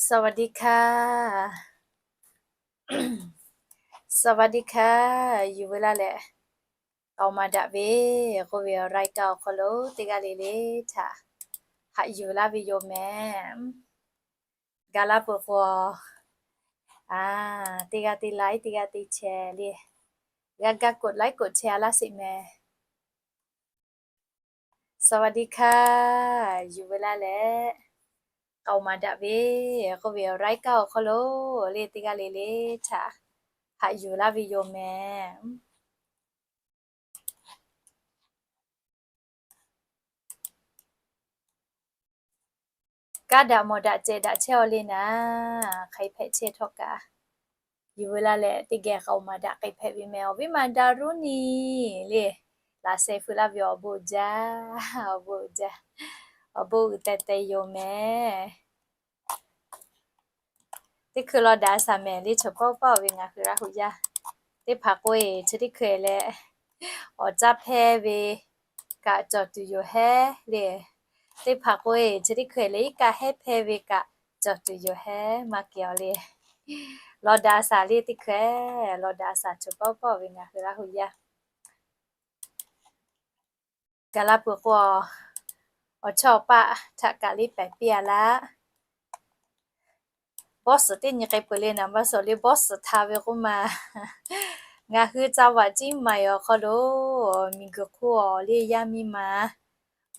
สวัสดีค่ะ สวัสดีค่ะ yuˬ veu laˇ leh, k'aoˍ maˍ daꞈ ve k'oˆ ve awˬ รายการ awˬ hk'aw lo teˇ g'aˇ le le htaꞈ haꞈ yuˬ laˇ ve yoˬ mehˍ. Gaˬ la peuˬ k'o, teˇ g'aˇ te like, teˇ g'aˇ te share le, g'a ga กดไลค์ กดแชร์ laˇ sheˍ mehˍ. สวัสดีค่ะ yuˬ veu laˇ leh, k'aoˍ maˍ daꞈ ve k'oˆ ve awˬ รายการ awˬ hk'aw lo le teˇ g'aˇ le le htaꞈ haꞈ yuˬ laˇ ve yoˬ mehˍ. Kaˇ daꞈ mawˬ daꞈ cehˬ daꞈ chehˇ-aw le naˍ, hk'aˬ hk'e hpehꞈ chehˇ htawˇ kaꞈ, yuˬ veu laˇ leh teˇ geh k'aoˍ maˍ daꞈ k'ai hpehꞈ ve mehˍ. Awˬ viˉ ma Daˍruˆ nyi le, laꞈ sheh feu laˇ ve awˬ bon jaˇ, awˬ bon jaˇ, awˬ bon uiˍ teh teh yoˬ mehˍ. Teˇ hkui law daꞈ a shaˍ mehˍ le, chaw paˆ paˆ ve ngaˬ hui Laˇ hu yaˇ teˇ hpaˍ k'oˆ-e, chi teˇ hkui leh awˬ caˇ hpehˇ ve kaꞈ cawˬ tuˬ yoˬ hehˉ le. Teˇ hpaˍ k'oˆ-e, chi teˇ hkui leh iˉ kaˆ hehˉ hpehˇ ve kaꞈ cawˬ tuˬ yoˬ hehˉ maˇ kehˬ-aw le. Law daꞈ a shaˍ le teˇ hkui, law daꞈ a shaˍ chaw paˆ paˆ ve ngaˬ hui Laˇ hu yaˇ. Gaˬ la peuˬ k'o, awˬ chawˇ awˬ paˆ htaꞈ kaꞈ le pehˬ piˇ-a laˇ. Bawˇ suhˍ teˇ nyi k'ai peuˬ le naˍ, maˇ suhˍ le bawˇ suhˍ htaꞈ ve k'oˆ ma. Ngaˬ hui จังหวัดเชียงใหม่ awˬ hk'aw lo miˬguiˬ hk'oˆ awˬ le yaˇ miˇ ma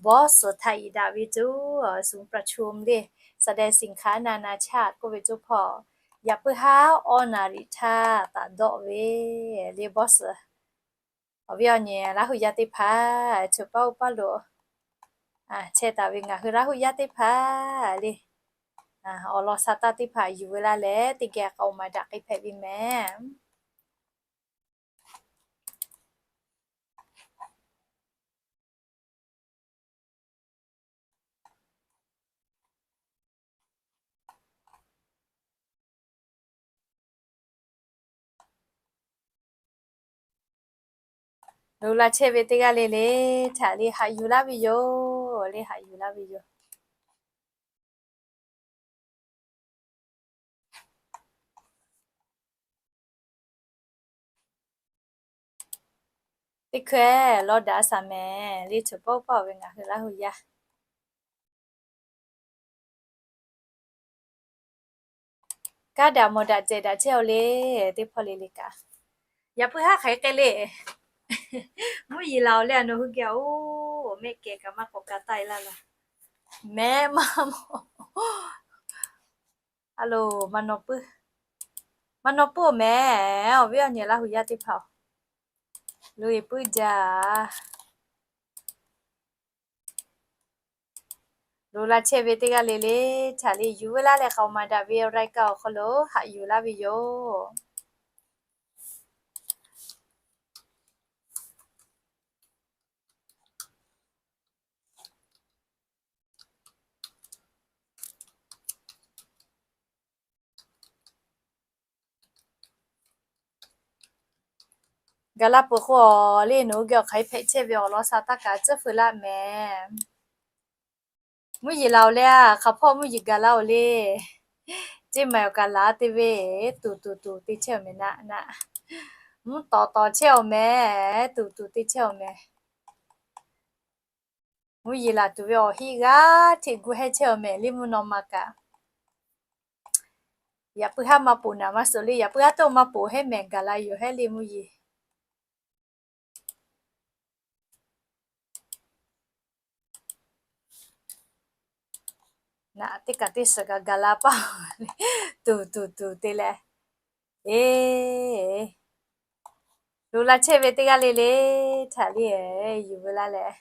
bawˇ suhˍ htaꞈ iˍ daꞈ ve coˇ, ศูนย์ประชุม le, แสดงสินค้านานาชาติ k'oˆ ve coˇ hpawˇ, yaꞈ puiˉ haˉ awˇ naˍ riˍ htaˇ taꞈ dawˆ ve le bawˇ suhˍ. Awˬ viˉ awˬ nyi Laˇ hu yaˇ teˇ hpaˍ, chaw paˆ uˉ paˆ lo chehˇ taˍ ve ngaˬ hui Laˇ hu yaˇ teˇ hpaˍ le, awˬ lawn sha taˇ teˇ hpaˍ yuˬ veu laˇ leh teˇ geh k'aoˍ maˍ daꞈ k'ai hpehꞈ ve mehˍ. Loꞈ la chehˇ ve teˇ g'aˇ le le htaꞈ le haꞈ yuˬ laˇ ve yoˬ, le haꞈ yuˬ laˇ ve yoˬ. Teˇ hkui law daꞈ a shaˍ mehˍ le, chaw paˆ uˉ paˆ ve ngaˬ hui Laˇ hu yaˇ. Kaˇ daꞈ mawˬ daꞈ cehˬ daꞈ chehˇ-aw le, teˇ hpawˇ le le kaꞈ. Yaꞈ puiˉ haˉ hk'aˬ hk'e le. Mvuhˇ yeˬ laˬ-oˬ le, a nawˬ hui geh-oˬ, mehˆ kehˬ kaꞈ maˇ k'awꞈ ka taˆ-e laˇ la. Mehˆ maˇ mawˬ. A loˬ, maˇ nawˬ puiˉ, maˇ nawˬ puiˉ-oˬ mehˍ, awˬ viˉ awˬ nyi Laˇ hu yaˇ teˇ hpaˍ-oˬ. Loꞈ-e puiˉ jaˇ. Loꞈ la chehˇ ve teˇ g'aˇ le le htaꞈ le yuˬ veu laˇ leh k'aoˍ maˍ daꞈ ve รายการ awˬ hk'aw lo haꞈ yuˬ laˇ ve yoˬ. Gaˬ la peuˬ k'o, le nawˬ hui geh awˬ hk'aˬ hk'e hpehꞈ chehˇ ve awˬ lawn sha taˇ kaꞈ tcuhˉ feu laˇ mehˍ. Mvuhˇ yeˬ laˬ-oˬ le, hk'aˬ hpawˇ mvuhˇ yeˬ gaˬ laˇ-oˬ le. Ceˇ maˬ awˬ kaꞈ laˬ te ve, tuˬ tuˬ tuˬ te chehˇ-oˬ mehˍ naˆ naˆ. Mvuhˇ tawˍ tawˍ chehˇ-oˬ mehˍ, tuˬ tuˬ te chehˇ-oˬ mehˍ. Mvuhˇ yeˬ laˬ tuˬ ve awˬ hiˆ g'aˇ hteꞈ gu hehˇ chehˇ-oˬ mehˍ, le mvuhˇ naw ma kaꞈ. Yaꞈ puiˉ haˉ maˇ poˬ naˍ maˇ suhˍ le, yaꞈ puiˉ haˉ toˆ maˇ poˬ hehˉ mehˍ, gaˬ la yoˬ hehˉ le mvuhˇ yeˬ. Naꞈ teˇ kaꞈ teˇ suhˍ kaꞈ gaˬ la paˇ, tuˬ tuˬ tuˬ te leh, e, loꞈ la chehˇ ve teˇ g'aˇ le le htaꞈ le yuˬ veu laˇ leh,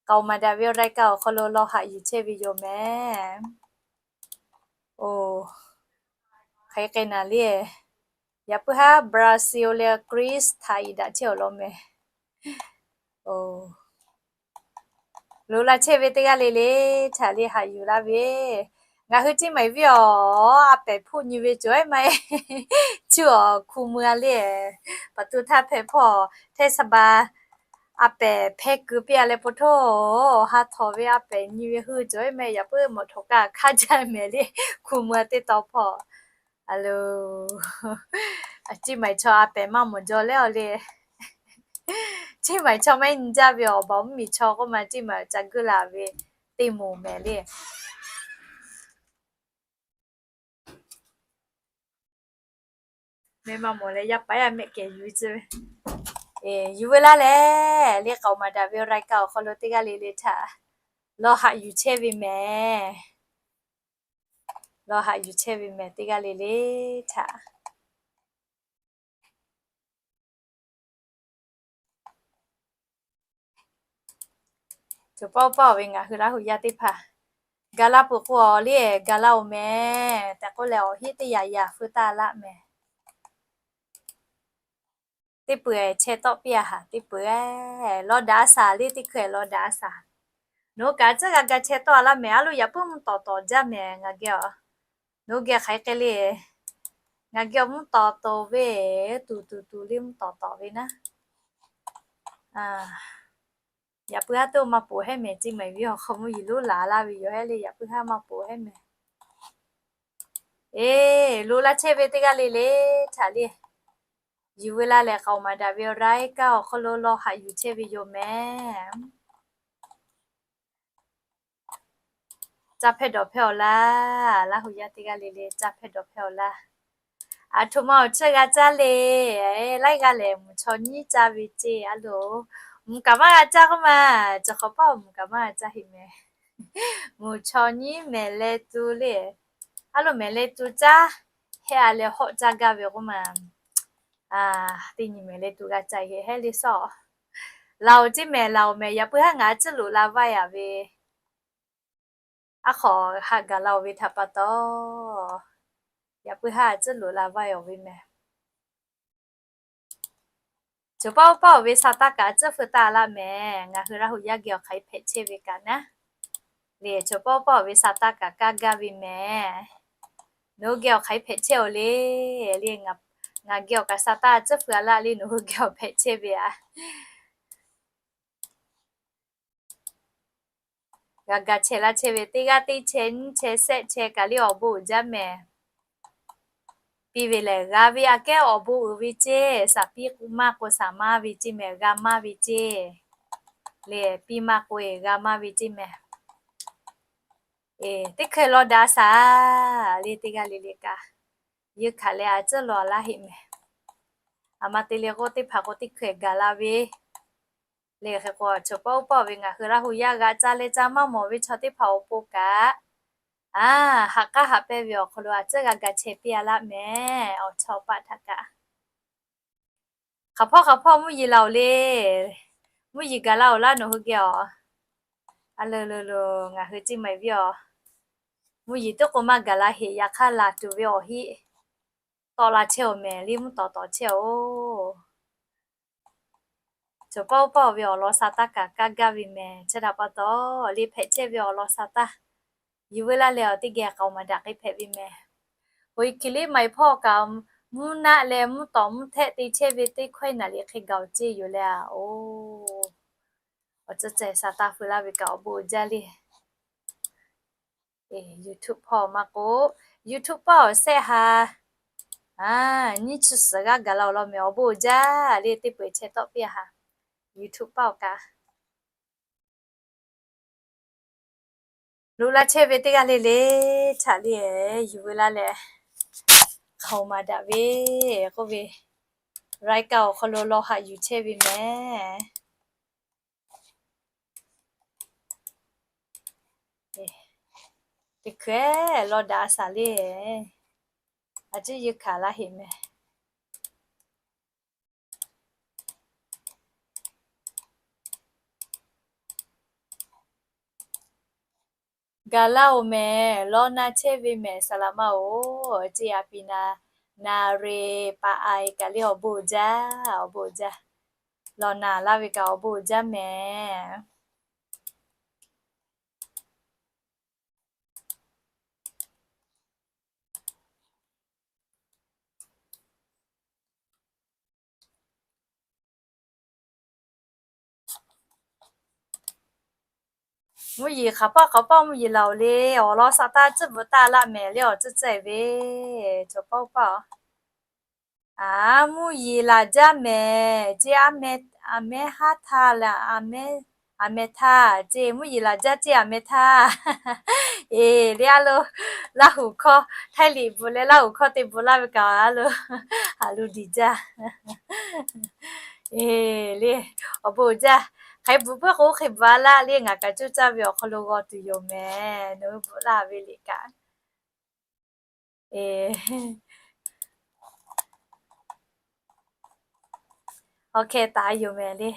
k'aoˍ maˍ daꞈ ve รายการ awˬ hk'aw lo law haꞈ yuˬ chehˇ ve yoˬ mehˍ. Oˬ, hk'aˬ hk'e naˍ le, yaꞈ puiˉ haˉ Brazil leh Greece htaꞈ iˍ daꞈ chehˇ-oˬ law mehˍ. Oˬ, loꞈ la chehˇ ve teˇ g'aˇ le le htaꞈ le haꞈ yuˬ laˇ ve. Ngaˬ hui Ceˇ maˬ viˉ awˬ a pehˍ hpuˆ nyi ve cawˬ-e maˇ heˆ. Cuˇ awˬ hku mui-a le, paˍ tu htaˇ hpehꞈ hpawˇ hteˇ saˍ ba A pehˍ hpehˇ kuiˬ piˇ a leh po htawˇ, ha htawꞈ ve a pehˍ nyi ve hui cawˬ ve meh. Yaꞈ puiˉ mawˬ htawꞈ kaˇ hk'aˇ jaˇ mehˍ le. Hku mui teˇ taw hpawˇ, a lo, Ciˇ Maiˍ chaw a pehˍ maˇ mawˬ jaw leh awˬ le. Ciˇ Maiˍ chaw maˇ nyi jaˇ ve awˬ baˬ mvuhˇ miˬ chaw k'oˆ ma, Ciˇ Maiˍ ca guˇ la ve teˇ moˍ mehˍ le. Meh maˇ mawˬ leh yaˇ paˍ yaˇ mehˆ kehˬ yuˬ ve tcuh ve, yuˬ veu laˇ leh le k'aoˍ maˍ daꞈ ve รายการ awˬ hk'aw lo teˇ g'aˇ le le htaꞈ lawˇ haꞈ yuˬ chehˇ ve mehˍ. Lawˇ haꞈ yuˬ chehˇ ve mehˍ teˇ g'aˇ le le htaꞈ. Cawˬ pawˆ pawˆ ve ngaˬ hui Laˇ huˍ yaˇ teˇ hpaˍ, ga laˇ peuˬ k'o awˬ le ga laˇ oˬ mehˍ tehꞈ k'oˆ leh awˬ heˆ teˇ yaꞈ yaꞈ feu taˇ laˆ mehˍ. Teˇ peuˬ chehˇ tawˆ piˇ a haˍ teˇ peuˬ, lawˇ daꞈ a shaˍ le teˇ hkui lawˇ daꞈ a shaˍ. Nawˬ hui kaꞈ tcuhˉ g'a ga chehˇ tawˆ a laˇ mehˍ. A lo yaꞈ puiˉ mvuhˇ tawˍ tawˍ jaˇ mehˍ ngaˬ geh a. Nawˬ hui geh hk'aˬ hk'e le, ngaˬ geh mvuhˇ tawˍ tawˍ ve, tuˬ tuˬ tuˬ le mvuhˇ tawˍ tawˍ ve naˉ. Yaꞈ puiˉ haˉ teˇ maˇ poˍ hehˉ mehˍ. Ciˇ Maiˍ ve awˬ hk'aw mvuhˇ yiˍ lonˉ laˬ laˇ ve yoˬ hehˉ le. Yaꞈ puiˉ haˉ maˇ poˍ hehˉ mehˍ. Eˬ, lo laˇ chehˇ ve teˇ g'aˇ le le htaꞈ le, yuˬ veu laˇ leh k'aoˍ maˍ daꞈ ve รายการ awˬ hk'aw lo lawˇ haꞈ yuˬ chehˇ ve yoˬ mehˍ. Caˇ hpehˇ dawˬ hpehˇ awˬ laˇ. Laˇ huˍ yaˇ teˇ g'aˇ le le caˇ hpehˇ dawˬ hpehˇ awˬ laˇ. Aˬ htoꞈ ma awˬ tcuhˇ g'a caˇ le. Laiˉ g'aˇ lehˬ mvuhˇ chaw nyiˉ caˇ ve ceˇ a lo. Mvuhˇ kaꞈ maˇ g'a caˇ k'oˆ ma. Cawˬ hk'awꞈ paˆ mvuhˇ kaꞈ maˇ g'a caˇ heˆ mehˍ. Mvuhˇ chaw nyiˉ mehˍ leh tuˬ le. A lo mehˍ leh tuˬ caˇ, heh a leh hawˆ caˇ gaˇ ve k'oˆ ma. Teˇ nyi mehˍ leh tuˬ g'a caˇ heˆ hehˉ le sawˉ. Laˬ oˬ ceˇ mehˍ, laˬ oˬ mehˍ. Yaꞈ puiˉ haˉ ngaˬ tcuhˉ loꞈ la vaiˇ a ve, aˉ hk'aw haꞈ gaˬ la oˬ ve htaꞈ pa taw, yaꞈ puiˉ haˉ tcuhˉ loꞈ la vaiˇ oˬ ve mehˍ. Cawˬ pawˆ pawˆ oˬ ve sa taˇ kaꞈ tcuhˉ feu taˇ laˇ mehˍ. Ngaˬ hui Laˇ huˍ yaˇ geh awˬ hk'aˬ hk'e hpehꞈ chehˇ ve kaꞈ naˉ le. Cawˬ pawˆ pawˆ oˬ ve sa taˇ kaꞈ kaˇ gaˇ ve mehˍ. Nawˬ hui geh awˬ hk'aˬ hk'e hpehꞈ chehˇ oˬ le. Le ngaˬ geh awˬ kaꞈ sa taˇ tcuhˉ feu a laˇ le. Nawˬ hui geh awˬ hpehꞈ chehˇ ve a G'a ga chehˇ laˇ chehˇ ve teˇ g'aˇ teˇ chehˇ nyiˇ chehˇ shehˆ chehˇ kaꞈ le awˬ bon uiˍ jaˇ mehˍ. Piˇ ve lehˬ g'a ve aꞈ kehˉ awˬ bon uiˍ ve ceˇ. Shaˍ piˇ maˇ k'o shaˍ maˇ ve ceˇ mehˍ, g'a maˇ ve ceˇ. Lehˬ piˇ maˇ k'o eˬ g'a maˇ ve ceˇ mehˍ. Teˇ hkeh lawˇ daꞈ shaˍ le teˇ g'aˇ le le kaꞈ, yeˇ hkanˍ leh a tcuhˉ lawˬ laˇ heˆ mehˍ. Aˬ ma te le k'o teˇ hpaˍ k'o teˇ hkeh gaˬ la ve le. Hk'e k'o, chaw pawˆ oˇ pawˆ ve ngaˬ hui Laˇ huˍ yaˇ g'a caˇ leh caˇ maˇ mawˬ ve chaw teˇ hpaˍ awˬ pon kaꞈ, a, haꞈ k'aˉ haꞈ pehnˇ ve awˬ hk'aw lo a tcuhˉ g'a ga chehˇ piˇ a laˇ mehˍ. Awˬ chawˇ paˆ htaꞈ kaꞈ hk'aˬ hpawˇ hk'aˬ hpawˇ mvuhˇ yeˬ la oˬ le. Mvuhˇ yeˬ gaˬ la oˬ laˇ nawˬ hui geh awˬ. A le le le, ngaˬ hui Ciˇ Maiˍ viˉ awˬ. Mvuhˇ yeˬ teˇ k'o maˇ gaˬ la heꞈ. Yaꞈ hk'aˇ laˬ tuˬ ve awˬ heˆ tawˆ la chehˇ oˬ mehˍ. Liˇ mvuhˇ tawˍ tawˍ chehˇ oˬ. Chaw pawˆ oˇ pawˆ ve awˬ lawn sa taˇ kaꞈ kaˇ gaˇ ve mehˍ. Chi htaꞈ pa taw, liˇ hpehꞈ chehˇ ve awˬ lawn sa taˇ yuˬ veu laˇ leh awˬ teˇ geh k'aoˍ maˍ daꞈ k'e hpehꞈ ve mehˍ. K'o, Eˍ hkiˬ liˇ Maiˍ hpawˇ kaꞈ mvuhˇ naˆ leh mvuhˇ tawˍ mvuhˇ htehˆ te chehˇ ve teˇ hkawehˇ naˍ liꞈ hk'e gaˬ oˬ ceˇ yoˬ le a oˬ. Awˬ ceuˬ ceh sa taˇ feu laˇ ve kaꞈ awˬ bon uiˍ jaˇ le. YouTube hpawˇ maˇ k'o, YouTube paˇ awˬ sehˆ ha, a, nyiˇ chi suhˍ g'aˇ gaˬ la oˬ law mehˍ. Awˬ bon uiˍ jaˇ le. Teˇ peu eˬ chehˇ tawˆ piˇ a haˍ. YouTube paˇ awˬ kaꞈ lo laˇ chehˇ ve teˇ g'aˇ le le htaꞈ le yuˬ veu laˇ leh, hk'aoˍ maˍ daꞈ ve k'oˆ ve, รายการ awˬ hk'aw lo lawˇ haꞈ yuˬ chehˇ ve mehˍ. Teˇ hkeh lawˇ daꞈ a shaˍ le. A ciˉ yeˇ hkanˍ laˇ heꞈ mehˍ. Gaˬ laˇ oˬ mehˍ. Lawˇ na chehˇ ve mehˍ. Saˍ laꞈ maˇ oˬ ceˇ a piˇ na, na re pa a e kaꞈ le awˬ bon uiˍ jaˇ, awˬ bon uiˍ jaˇ. Lawˇ na laˇ ve kaꞈ awˬ bon uiˍ jaˇ mehˍ. Mvuhˇ yeˬ hk'aˬ paˆ hk'aˬ paˆ mvuhˇ yeˬ laˬ-oˬ le, awˬ lawn sa taˇ tcuhˉ bvuhꞈ taˇ laˆ mehˍ le, awˬ tcuhˉ tcuhˉ ve, cawˬ paˆ oˇ paˆ-oˬ. Aˬ, mvuhˇ yeˬ laˬ jaˇ mehˍ ceˇ, aˬ mehˍ haˉ htaˇ le, aˬ mehˍ htaˇ ceˇ, mvuhˇ yeˬ laˬ jaˇ ceˇ, aˬ mehˍ htaˇ. Eˬ, le a lo, Laˇ huˍ hkawˇ Htaiˇ liꞈ bvuhꞈ leh Laˇ huˍ hkawˇ te bvuhꞈ laˇ ve kaꞈ a lo, haꞈ lu diˬ jaˇ. Eˬ, le, awˬ bon jaˇ. Hk'e bvuhꞈ puiˉ k'o, hk'e bvuhꞈ a laˇ le, ngaˬ kaꞈ coˇ caˇ ve awˬ hk'aw lo g'aw tuˬ yoˬ mehˍ, nawˬ hui bvuhꞈ laˇ ve liꞈ kaꞈ. Awˬ hkeh taˍ yoˬ mehˍ le.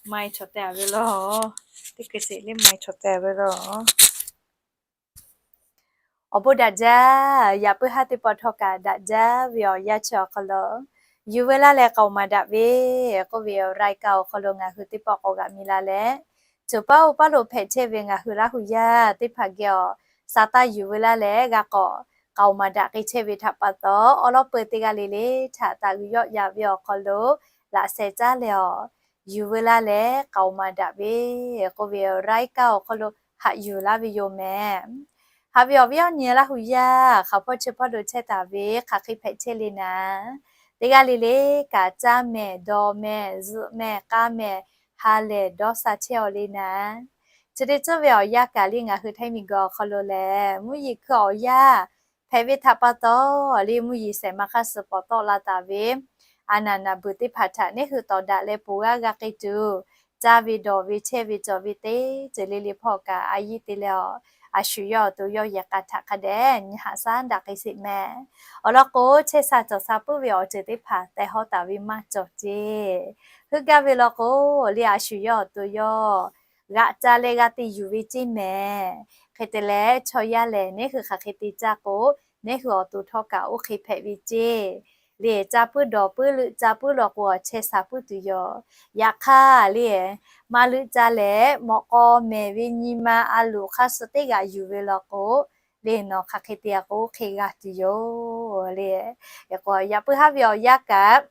Mai cawˬ teh ve laˬ. Teˇ hkui sheˍ le mai cawˬ teh ve laˬ. Awˬ bon daꞈ jaˇ. Yaꞈ puiˉ haˉ teˇ pawˆ htawˇ kaꞈ daꞈ jaˇ ve awˬ yanˇ chi awˬ hk'aw lo, yuˬ veu laˇ leh k'aoˍ maˍ daꞈ ve k'oˆ ve awˬ รายการ awˬ hk'aw lo ngaˬ hui teˇ pawˆ k'awꞈ g'aꞈ mi la leh, cawˬ paˉ oˇ paˉ lo hpehꞈ chehˇ ve ngaˬ hui Laˇ huˍ yaˇ teˇ hpaˍ geh awˬ sa taˇ yuˬ veu laˇ leh g'a k'awꞈ k'aoˍ maˍ daꞈ k'ai chehˇ ve htaꞈ pa taw, awˬ lawn peu teˇ g'aˇ le le htaꞈ taˍ g'uiˬ yawˆ yaꞈ ve awˬ hk'aw lo laꞈ sheh caˉ leh awˬ, yuˬ veu laˇ leh k'aoˍ maˍ daꞈ ve k'oˆ ve awˬ รายการ awˬ hk'aw lo haꞈ yuˬ laˇ ve yoˬ mehˍ. Haꞈ ve awˬ viˉ awˬ nyi Laˇ huˍ yaˇ hk'aˬ hpawˇ chi hpawˇ lo chehˇ taˍ ve hk'aˬ hk'e hpehꞈ chehˇ le naˍ, teˇ g'aˇ le le kaꞈ caˇ mehˍ, dawˬ mehˍ, zuhꞈ mehˍ, k'a mehˍ, ha lehˬ dawˇ sha chehˇ aw le naˍ. Chi teˇ ceuˬ ve awˬ yanˇ kaꞈ le ngaˬ hui Htaiˇ miˬ guiˬ awˬ hk'aw lo lehˬ, mvuhˇ yeˬ hkui awˬ yanˇ hpehꞈ ve htaꞈ pa taw, le mvuhˇ yeˬ shehˍ ma hk'aˇ suh pawˍ tawˆ la taˍ ve a naˍ naˍ beuˬ teˇ hpaˍ htaꞈ neˉ hui tawˍ daꞈ leh ponˬ g'aˇ g'a k'ai tuˬ, caˇ ve dawˬ ve chehˇ ve cawˬ ve teˇ ceuˬ le le hpawˇ kaꞈ a yiˇ te leh awˬ, a shu yawˇ awˬ to yawˇ yehˬ k'a htaꞈ hk'a dehꞈ nyi haꞈ shaˉ daꞈ k'ai sheˍ mehˍ. Awˬ lawn k'o, chehˇ sha cawˬ sha puiˉ ve awˬ ceuˬ teˇ hpaˍ teh hawˉ taˍ ve maˇ cawˬ ceˇ. Heuˆ gaˇ ve law k'o, le a shu yawˇ awˬ to yawˇ g'aꞈ ca leh g'a te yuˬ ve ceˇ mehˍ. Hk'e te leh chaw yaˇ lehˬ, neˉ hui hk'aˬ hk'e te caˇ k'o, neˉ hui awˬ to htawˇ kaꞈ oˇ hk'e hpehꞈ ve ceˇ. Le caˇ puiˉ dawˬ puiˉ leuˆ caˇ puiˉ law k'o, chehˇ sha puiˉ tuˬ yoˬ. Yaꞈ hk'aˇ le, maˇ leuˆ caˇ leh mawꞈ k'aw mehˍ ve nyi ma a loˍ hk'aˇ suh teˇ g'aꞈ yuˬ ve law k'o, le nawˬ hk'aˬ hk'e te a k'o, oˇ hk'e g'a tuˬ yoˬ le. Yaꞈ puiˉ haˉ ve awˬ yanˇ kaꞈ,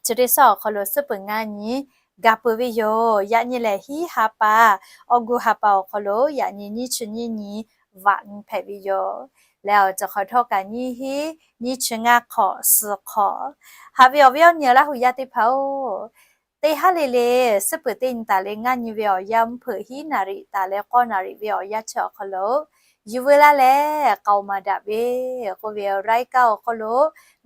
chi teˇ sawˉ awˬ hk'aw lo suhˉ peuˬ ngaˇ nyi ga peuˬ ve yoˬ. Yaꞈ nyi lehˬ, hiˉ ha pa, awˬ gu ha pa awˬ hk'aw lo yaꞈ nyi nyiˇ chi nyiˇ nyi vaꞈ nyi hpehꞈ ve yoˬ. Leh awˬ cawˬ hk'awꞈ htawˇ kaꞈ nyiˇ hiˉ nyiˇ chi ngaˇ hk'awꞈ suhˍ hk'awꞈ. Haꞈ ve awˬ viˉ awˬ nyi Laˇ huˍ yaˇ teˇ hpaˍ-oˬ, teˇ haˉ le le suhˉ peuˬ teˇ nyi taˍ leh ngaˇ nyi ve awˬ yanˇ mvuhˇ hpeuꞈ hiˉ naˍ riˍ taˍ leh k'awˇ naˍ riˍ ve awˬ yanˇ chi awˬ hk'aw lo, yuˬ veu laˇ leh k'aoˍ maˍ daꞈ ve k'oˆ ve awˬ รายการ awˬ hk'aw lo,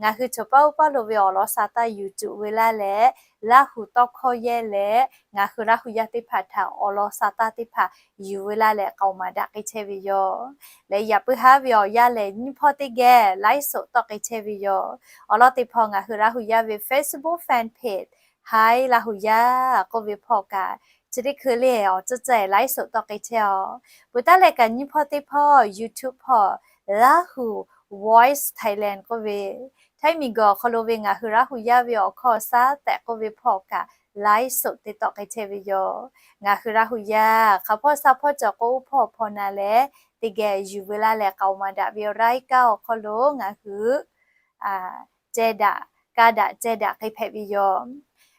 ngaˬ hui cawˬ paˉ oˇ paˉ lo ve awˬ lawn sa taˇ yuˬ tuˬ veu laˇ leh, Laˇ huˍ tawˇ hkawˇ yehˇ leh ngaˬ hui Laˇ huˍ yaˇ teˇ hpaˍ htaꞈ awˬ lawn sa taˇ teˇ hpaˍ yuˬ veu laˇ leh k'aoˍ maˍ daꞈ k'ai chehˇ ve yoˬ. Leh yaꞈ puiˉ haˉ ve awˬ yanˇ lehˬ, nyiˇ hpawˇ teˇ geh ไลฟ์สด tawˆ k'ai chehˇ ve yoˬ. Awˬ lawn teˇ hpawˇ ngaˬ hui Laˇ huˍ yaˇ ve Facebook fan page Htaiˇ Laˇ huˍ yaˇ k'oˆ ve hpawˇ kaꞈ, chi teˇ hkui le awˬ ceuˬ ceuˬ ไลฟ์สด tawˆ k'ai chehˇ aw. Peuˬ taˉ leh kaꞈ nyiˇ hpawˇ teˇ hpawˇ YouTube hpawˇ Laˇ huˍ Voice Thailand k'oˆ ve, Htaiˇ miˬ guiˬ awˬ hk'aw lo ve ngaˬ hui Laˇ huˍ yaˇ ve awˬ hkawˇ awˬ shaˉ tehꞈ k'oˆ ve hpawˇ kaꞈ ไลฟ์สด te tawˆ k'ai chehˇ ve yoˬ. Ngaˬ hui Laˇ huˍ yaˇ hk'aˬ hpawˇ sha hpawˇ cawˬ k'o, oˇ hpawˇ hpawˇ na leh teˇ geh yuˬ veu laˇ leh k'aoˍ maˍ daꞈ ve awˬ รายการ awˬ hk'aw lo ngaˬ hui ceh daꞈ, ka daꞈ ceh daꞈ k'ai hpehꞈ ve yoˬ.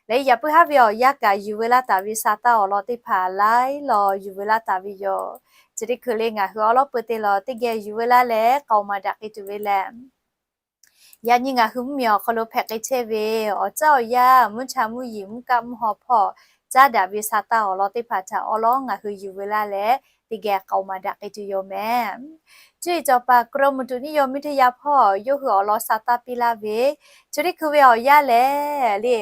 Leh yaꞈ puiˉ haˉ ve awˬ yanˇ kaꞈ yuˬ veu laˇ taˍ ve sa taˇ awˬ lawn teˇ hpaˍ laiˉ law yuˬ veu laˇ taˍ ve yoˬ. Chi teˇ hkui le ngaˬ hui awˬ lawn peu te law teˇ geh yuˬ veu laˇ leh k'aoˍ maˍ daꞈ k'ai tuˬ ve lehˬ, yaꞈ nyi ngaˬ hui mvuhˇ miˬ awˬ hk'aw lo hpehꞈ k'ai chehˇ ve awˬ caˉ awˬ yanˇ, mvuhˇ cha mvuhˇ yeˬ, mvuhˇ kaˆ mvuhˇ haw hpawˇ caˉ daꞈ ve sa taˇ awˬ lawn teˇ hpaˍ htaꞈ awˬ lawn ngaˬ hui yuˬ veu laˇ leh teˇ geh k'aoˍ maˍ daꞈ k'ai tuˬ yoˬ mehˍ. Cuˇ yiˍ cawˬ paˍ กรมอุตุนิยมวิทยา hpawˇ yawˇ hui awˬ lawn sa taˇ piˇ laˇ ve, chi teˇ hkui ve awˬ yanˇ lehˬ le,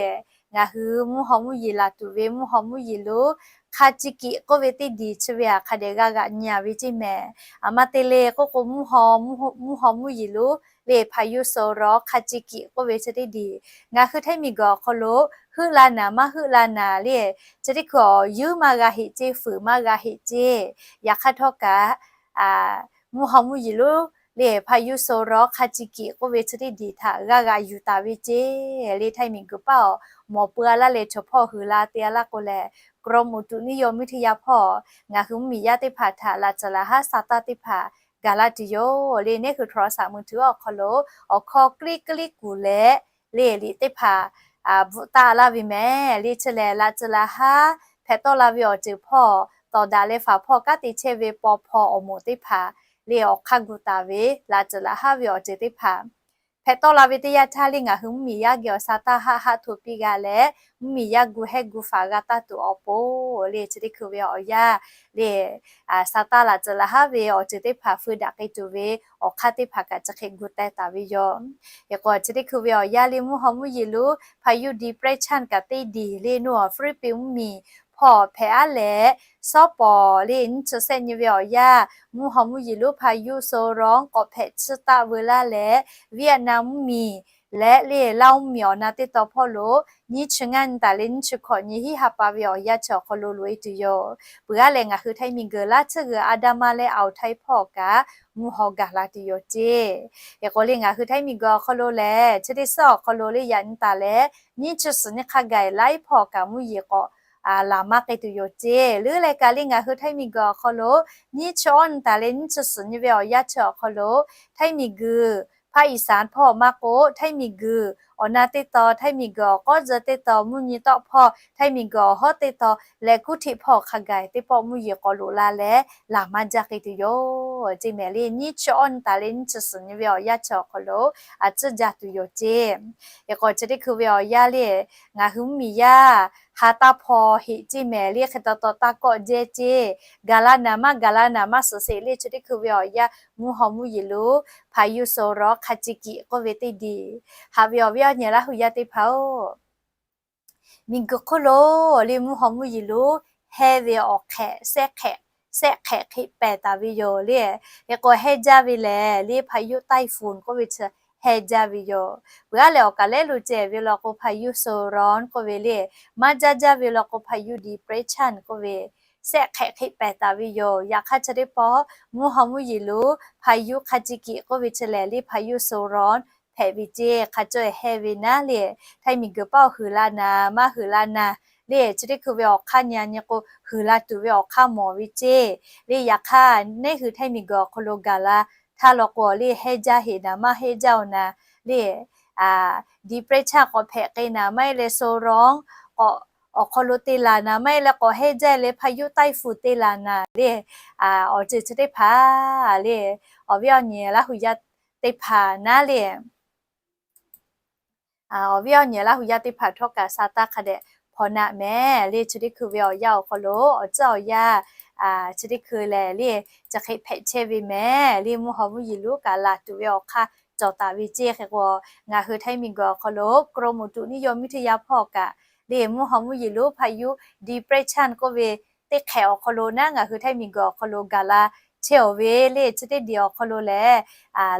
ngaˬ hui mvuhˇ haw mvuhˇ yeˬ laˬ tuˬ ve mvuhˇ haw mvuhˇ yeˬ lo hk'a ci kiꞈ k'oˆ ve teˇ diˬ chi ve htaꞈ hk'a dehꞈ g'a g'aꞈ nyi a ve ceˇ mehˍ. Aˬ ma te le k'oˆ k'o, mvuhˇ haw mvuhˇ haw mvuhˇ yeˬ lo le พายุโซนร้อน hk'a ci kiꞈ k'oˆ ve chi teˇ diˬ ngaˬ hui Htaiˇ miˬ guiˬ awˬ hk'aw lo heuˆ la naˍ maˇ heuˆ la naˍ le, chi teˇ hkui awˬ yuˉ maˇ g'a heꞈ ceˇ, fuiˍ maˇ g'a heꞈ ceˇ. Yaꞈ hk'aˇ htawˇ kaꞈ mvuhˇ haw mvuhˇ yeˬ lo le พายุโซนร้อน hk'a ci kiꞈ k'oˆ ve chi teˇ diˬ htaꞈ g'a g'aꞈ yuˬ taˍ ve ceˇ le. Htaiˇ miˬ guiˬ paˇ awˬ mawˬ pui a laˇ leh chaw hpawˇ hui la te a laˇ k'o lehˬ, กรมอุตุนิยมวิทยา hpawˇ ngaˬ hui mvuhˇ miˬ yaˇ teˇ hpaˍ htaꞈ laꞈ caˬ laꞈ haˉ sa taˇ teˇ hpaˍ gaˬ laˇ tuˬ yoˬ le. Neˉ hui โทรศัพท์มือถือ awˬ hk'aw lo awˬ hkawˇ kliˇ kliˇ kuˬ leh le liꞈ teˇ hpaˍ bvuhꞈ taˆ laˇ ve mehˍ le. Chi lehˬ, laꞈ tcuh laꞈ haˉ hpehꞈ tawˆ la ve awˬ ceuˬ hpawˇ, tawˍ daꞈ leh faˍ hpawˇ kanˉ te chehˇ ve paw hpaw awˬ moˍ teˇ hpaˍ le awˬ hk'aˇ gu taˍ ve laꞈ tcuh laꞈ haˉ ve awˬ ceuˬ teˇ hpaˍ hpehꞈ tawˆ la ve teˇ yanˇ htaˇ le, ngaˬ hui mvuhˇmiˬ yaˇ geh awˬ sa taˇ haˆ haˆ hto piˇ g'a leh, mvuhˇmiˬ yaˇ gu hehˉ gu faˍ g'a taˇ tuˬ awˬ pon le, chi teˇ hkui ve awˬ yanˇ le, sa taˇ laꞈ tcuh laꞈ haˉ ve awˬ ceuˬ teˇ hpaˍ feu daꞈ k'ai tuˬ ve awˬ hk'aˇ teˇ hpaˍ kaꞈ chi hk'e gu teh taˍ ve yoˬ. Hk'e k'o, chi teˇ hkui ve awˬ yanˇ le, mvuhˇ haw mvuhˇ yeˬ loพายุ depression kaꞈ teˇ diˬ le, naw Philippines mvuhˇmiˬ hpawˇ hpehꞈ aˉ leh, shawˉ pawˍ le nyiˇ chi shehˆ nyi ve awˬ yanˇ, mvuhˇ haw mvuhˇ yeˬ lo พายุโซนร้อน k'awꞈ hpehꞈ tsuhˇ taˆ veu laˇ leh, Vietnam mvuhˇmiˬ leh le Laˇ mvuhˇmiˬ awˬ na teˇ taw hpawˇ lo nyiˇ chi ngaˇ nyi taˍ leh nyiˇ chi hkawꞈ nyi hiˉ ha pa ve awˬ yanˇ chi awˬ hk'aw lo loꞈ e tuˬ yoˬ. Peuˬ aˉ lehˬ, ngaˬ hui Htaiˇ miˬguiˬ laˇ tsuhˇ g'uiˬ Aˍdanˍ maˇ leh Awˬ Htaiˇ hpawˇ kaꞈ mvuhˇ haw gaˬ la tuˬ yoˬ ceˇ. Hk'e k'o le, ngaˬ hui Htaiˇ miˬguiˬ awˬ hk'aw lo lehˬ, chi teˇ suhˉ awˬ hk'aw lo le yaꞈ nyi taˍ leh, nyiˇ chi suhˍ nyi hk'a gaˬ laiˉ hpawˇ kaꞈ mvuhˇ yeˬ k'awꞈ laˬ maˇ k'ai tuˬ yoˬ ceˇ. Leuˉ leh kaꞈ le, ngaˬ hui Htaiˇ miˬguiˬ awˬ hk'aw lo nyiˇ chi awˇ nyi taˍ leh nyiˇ chi suhˍ nyi ve awˬ yanˇ chi awˬ hk'aw lo, Htaiˇ miˬguiˬ ภาคอีสาน hpawˇ maˇ k'o, Htaiˇ miˬguiˬ awˬ na teˇ taw, Htaiˇ miˬguiˬ awˬ k'awˉ tcuh teˇ taw, mvuhˇ nyi tawˆ hpawˇ, Htaiˇ miˬguiˬ awˬ hawˉ teˇ taw leh kuˉ htiˆ hpawˇ hk'a gaˬ teˇ pawˆ mvuhˇ yeˬ k'awꞈ loꞈ la leh laˬ maˇ jaˇ k'ai tuˬ yoˬ ceˇ mehˍ le. Nyiˇ chi awˇ nyi taˍ leh nyiˇ chi suhˍ nyi ve awˬ yanˇ chi awˬ hk'aw lo a tcuhˉ jaˇ tuˬ yoˬ ceˇ. Hk'e k'o, chi teˇ hkui ve awˬ yanˇ le, ngaˬ hui mvuhˇmiˬ yaˇ ha taˇ hpaw heꞈ ceˇ mehˍ le. Hk'e taw taw taˇ kawˆ jehˇ ceˇ. Gaˬ la naˍ maˇ gaˬ la naˍ maˇ suhˍ sheˍ le, chi teˇ hkui ve awˬ yanˇ mvuhˇ haw mvuhˇ yeˬ lo พายุโซนร้อน คาจิกิ k'oˆ ve teˇ diˬ haꞈ ve awˬ viˉ awˬ nyi Laˇ hu yaˇ teˇ hpaˍ-oˬ, miˬguiˬ hk'oˆ lo le mvuhˇ haw mvuhˇ yeˬ lo hehnˇ ve awˬ hk'ehꞈ, shehˆ hk'ehꞈ hk'e pehˬ taˍ ve yoˬ le. Hk'e k'o, hehnˇ jaˇ ve lehˬ le พายุไต้ฝุ่น k'oˆ ve chi hehnˇ jaˇ ve yoˬ. Peuˬ aˉ lehˬ, awˬ kaˍ lehˉ lo ceh ve law k'o, พายุโซนร้อน k'oˆ ve le, maˇ jaˇ jaˇ ve law k'o, พายุ depression k'oˆ ve, shehˆ hk'ehꞈ hk'e pehˬ taˍ ve yoˬ. Yaꞈ hk'aˇ chi teˇ pawˆ mvuhˇ haw mvuhˇ yeˬ lo พายุคาจิกิ k'oˆ ve chi lehˬ le พายุโซนร้อน hpehꞈ ve ceˇ. Hk'a caweh hehnˇ ve naˉ le, Htaiˇ miˬguiˬ paˆ awˬ huiˍ la naˍ maˇ huiˍ la naˍ le, chi teˇ hkui ve awˬ hk'aˇ nyi nyi k'o, huiˍ la tuˬ ve awˬ hk'aˇ mawˬ ve ceˇ. Le yaꞈ hk'aˇ, neˉ hui Htaiˇ miˬguiˬ awˬ hk'aw lo gaˬ la htaˇ law k'o le, hehnˇ jaˇ heꞈ naˍ maˇ hehnˇ jaˇ-oˬ naˍ le, depression k'awꞈ hpehꞈ k'ai naˍ, maˇ heˆ leh โซนร้อน k'awꞈ awˬ hk'aw lo te laˬ naˍ, maˇ heˆ leh k'awꞈ hehnˇ jaˇ leh พายุไต้ฝุ่น te laˬ naˍ le, awˬ ceuˬ chi teˇ hpaˍ le, awˬ viˉ awˬ nyi Laˇ hu yaˇ teˇ hpaˍ naˉ le, awˬ viˉ awˬ nyi Laˇ hu yaˇ teˇ hpaˍ htawˇ kaꞈ sa taˇ hk'a dehꞈ hpaw naˆ mehˍ le. Chi teˇ hkui ve awˬ yanˇ awˬ hk'aw lo awˬ ceuˬ awˬ yanˇ chi teˇ hkui lehˬ le, chi hk'e hpehꞈ chehˇ ve mehˍ le. Mvuhˇ haw mvuhˇ yeˬ lo kaꞈ laˬ tuˬ ve awˬ hk'aˇ cawˬ taˍ ve ceˇ. Hk'e k'o, ngaˬ hui Htaiˇ miˬguiˬ awˬ hk'aw lo กรมอุตุนิยมวิทยา hpawˇ kaꞈ le, mvuhˇ haw mvuhˇ yeˬ lo พายุ depression k'oˆ ve teˇ hk'ehꞈ awˬ hk'aw lo naˉ ngaˬ hui Htaiˇ miˬguiˬ awˬ hk'aw lo gaˬ la chehˇ-oˬ ve le. Chi teˇ diˬ awˬ hk'aw lo lehˬ,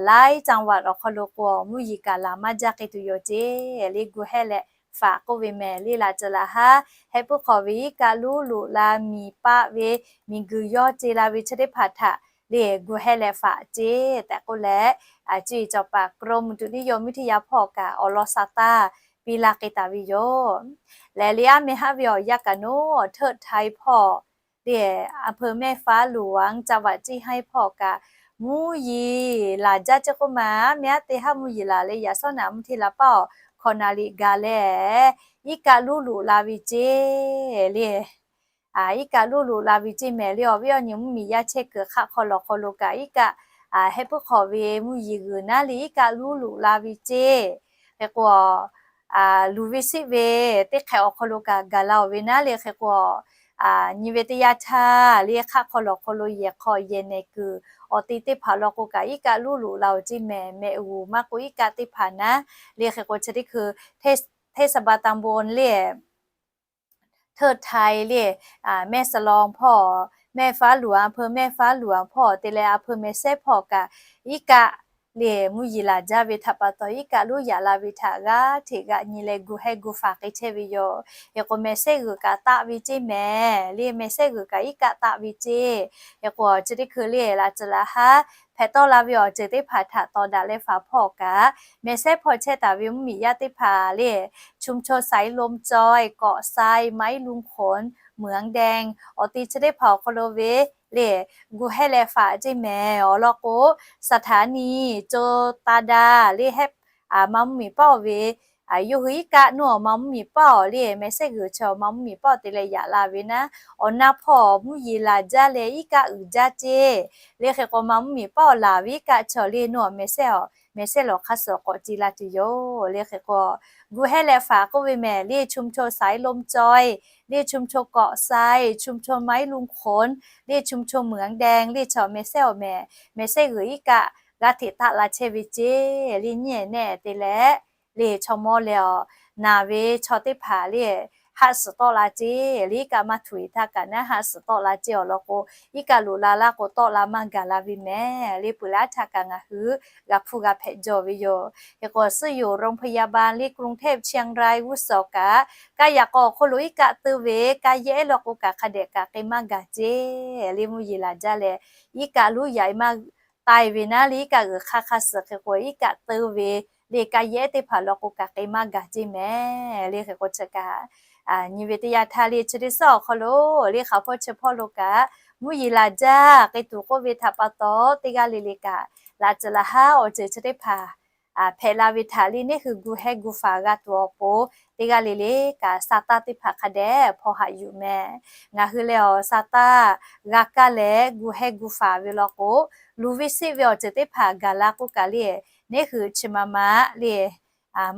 laiˉ จังหวัด awˬ hk'aw lo k'o, mvuhˇ yeˬ kaꞈ laˬ maˇ jaˇ k'ai tuˬ yoˬ ceˇ le. Gu hehˇ leh faꞈ k'oˆ ve mehˍ le, laꞈ tcuh laꞈ haˉ heh puiˉ hk'awꞈ ve iˉ kaˆ luˉ loꞈ la miˬ paˆ ve miˬguiˬ yawˇ ce la ve chi teˇ hpaˍ htaꞈ le gu hehˇ leh faꞈ ceˇ tehꞈ k'oˆ leh, cuˇ yiˍ cawˬ paˍ กรมอุตุนิยมวิทยา hpawˇ kaꞈ awˬ lawn sa taˇ piˇ laˇ k'ai taˍ ve yoˬ. Lehˬ le, aˉ meh haˉ ve awˬ yanˇ kaꞈ naˉ, เทิดไทย hpawˇ le, อำเภอแม่ฟ้าหลวง จังหวัดเชียงราย hpawˇ kaꞈ mvuhˇ yeˬ laˬ jaˇ ceˇ k'oˆ ma, aˉ meh aˉ te haˉ mvuhˇ yeˬ laˬ leh yaꞈ sawˉ naꞈ mvuhˇ hteˇ la paˆ awˬ hkawꞈ naˍ riˍ gaˬ leh iˉ kaˆ luˉ loꞈ la ve ceˇ le. Iˉ kaˆ luˉ loꞈ la ve ceˇ mehˍ le. Awˬ viˉ awˬ nyi mvuhˇmiˬ yaˇ chehˇ kuiˬ hk'aˆ hk'aw lawˬ hk'aw lo kaꞈ iˉ kaˆ, heh puiˉ hk'awꞈ ve mvuhˇ yeˬ g'uiˬ naˉ le iˉ kaˆ luˉ loꞈ la ve ceˇ. Hk'e k'o, luˬ ve siˆ ve teˇ hk'ehꞈ awˬ hk'aw lo kaꞈ gaˬ la-oˬ ve naˉ le. Hk'e k'o, nyi ve teˇ yanˇ htaˇ le hk'aˆ hk'aw lawˬ hk'aw lo yehˬ hk'aw yehˬ nehˬ kuiˬ awˬ te teˇ hpaˍ law k'o kaꞈ iˉ kaˆ luˉ loꞈ la-oˬ ceˇ mehˍ. Mehꞈ g'uˬ maˇ k'o iˉ kaˆ teˇ hpaˍ naˉ le. Hk'e k'o, chi teˇ hkui เทศบาลตำบล le, เทิดไทย le, แม่สลอง hpawˇ, แม่ฟ้าหลวง อำเภอแม่ฟ้าหลวง hpawˇ te leh อำเภอแม่สาย hpawˇ kaꞈ iˉ kaˆ le mvuhˇ yeˬ laˬ jaˇ ve htaꞈ pa taw iˉ kaˆ luˉ yaꞈ la ve htaꞈ g'aˇ hteꞈ g'aꞈ nyi leh gu hehˇ gu faˍ k'ai chehˇ ve yoˬ. Hk'e k'o, แม่สาย g'uiˬ kaꞈ taˆ ve ceˇ mehˍ le. แม่สาย g'uiˬ kaꞈ iˉ kaˆ taˆ ve ceˇ. Hk'e k'o, chi teˇ hkui le laꞈ tcuh laꞈ haˉ hpehꞈ tawˆ la ve awˬ ceuˬ teˇ hpaˍ htaꞈ tawˍ daꞈ leh faˍ hpawˇ kaꞈ, แม่สาย hpawˇ chehˇ taˍ ve mvuhˇmiˬ yaˇ teˇ hpaˍ le, ชุมชนสายลมจอย เกาะทราย ไม้ลุงขน เหมืองแดง awˬ te chi teˇ hpaˍ awˬ hk'aw lo ve le gu hehˇ leh faˍ ceˇ mehˍ. Awˬ lawn k'o, สถานีโจตาดา le, heh, ma mvuhˇmiˬ paˆ-oˬ ve Yawˇ hui iˉ kaˆ nuˇ awˬ ma mvuhˇ miˬ paˆ awˬ le mehˬ sehˉ g'uiˬ chi awˬ ma mvuhˇ miˬ paˆ awˬ te leh yaꞈ la ve naˉ, awˬ na hpawˇ mvuhˇ yeˬ laˬ jaˇ leh iˉ kaˆ uiˍ jaˇ ceˇ. Le hk'e k'o ma mvuhˇ miˬ paˆ awˬ laˬ ve iˉ kaˆ chi awˬ le nuˇ awˬ mehˬ sehˉ awˬ mehˬ sehˉ lawˬ hk'aˇ suh k'awꞈ ce la tuˬ yoˬ. Le hk'e k'o กรุงเทพ leh faˍ k'oˆ ve mehˬ le ชุมชนสายลมจอย le ชุมชนเกาะทราย ชุมชนไม้ลุงขน le ชุมชนเหมืองแดง le chaw mehˬ sehˉ awˬ mehˬ mehˬ sehˉ g'uiˬ iˉ kaˆ g'a hteꞈ taˆ la chehˇ ve ceˇ. Le nyiˇ ehˍ nehˆ te leh le chaw mawˇ leh awˬ naˬ ve chaw teˇ hpaˍ le haˆ suhˍ tawˆ la ceˇ. Le iˉ kaˆ maˇ htuꞈ e htaˇ kaꞈ naˉ haˆ suhˍ tawˆ la ceˇ awˬ lawn k'o, iˉ kaˆ loꞈ la laˇ k'o tawˆ la maˇ gaˬ la ve mehˬ. Le peuˬ leh aˉ htaˇ kaꞈ ngaˬ hui g'a hpuˇ g'a hpehꞈ jaw ve yoˬ. Hk'e k'o suhˉ yoˬ โรงพยาบาล le กรุงเทพ เชียงราย วุโสกะ kaˇ yaꞈ k'aw awˬ hk'oˆ lo iˉ kaˆ teu ve kaˇ yehˉ law k'o kaꞈ hk'a dehꞈ kaꞈ k'e maˇ gaˬ ceˇ. Le mvuhˇ yeˬ laˬ jaˇ leh iˉ kaˆ luˉ yaꞈ e maˇ taiˍ ve naˉ le iˉ kaˆ g'uiˬ hk'aˇ hk'aˇ suh hk'e k'o iˉ kaˆ teu ve le kaˇ yehˉ teˇ hpaˍ law k'o kaꞈ k'e maˇ gaˬ ceˇ mehˬ. Le hk'e k'o chi kaꞈ nyi ve teˇ yanˇ htaˇ le chi teˇ suhˉ awˬ hk'aw lo le hk'aˬ hpawˇ chi hpawˇ lo kaꞈ mvuhˇ yeˬ laˬ jaˇ k'e tuˬ k'oˆ ve htaꞈ pa taw teˇ g'aˇ le le kaꞈ laꞈ ceuˬ laꞈ haˉ awˬ ceuˬ chi teˇ hpaˍ hpehꞈ la ve htaꞈ le neˇ hui gu hehˉ gu faˍ g'a tuˬ awˬ pon teˇ g'aˇ le le kaꞈ sa taˇ teˇ hpaˍ hk'a dehꞈ hpaw haꞈ yuˬ mehˬ. Ngaˬ hui leh awˬ sa taˇ g'a kaˇ leh gu hehˉ gu faˍ ve law k'o, luˬ ve seˆ ve awˬ ceuˬ teˇ hpaˍ gaˬ la k'oˆ kaꞈ le neˇ hui chi ma ma le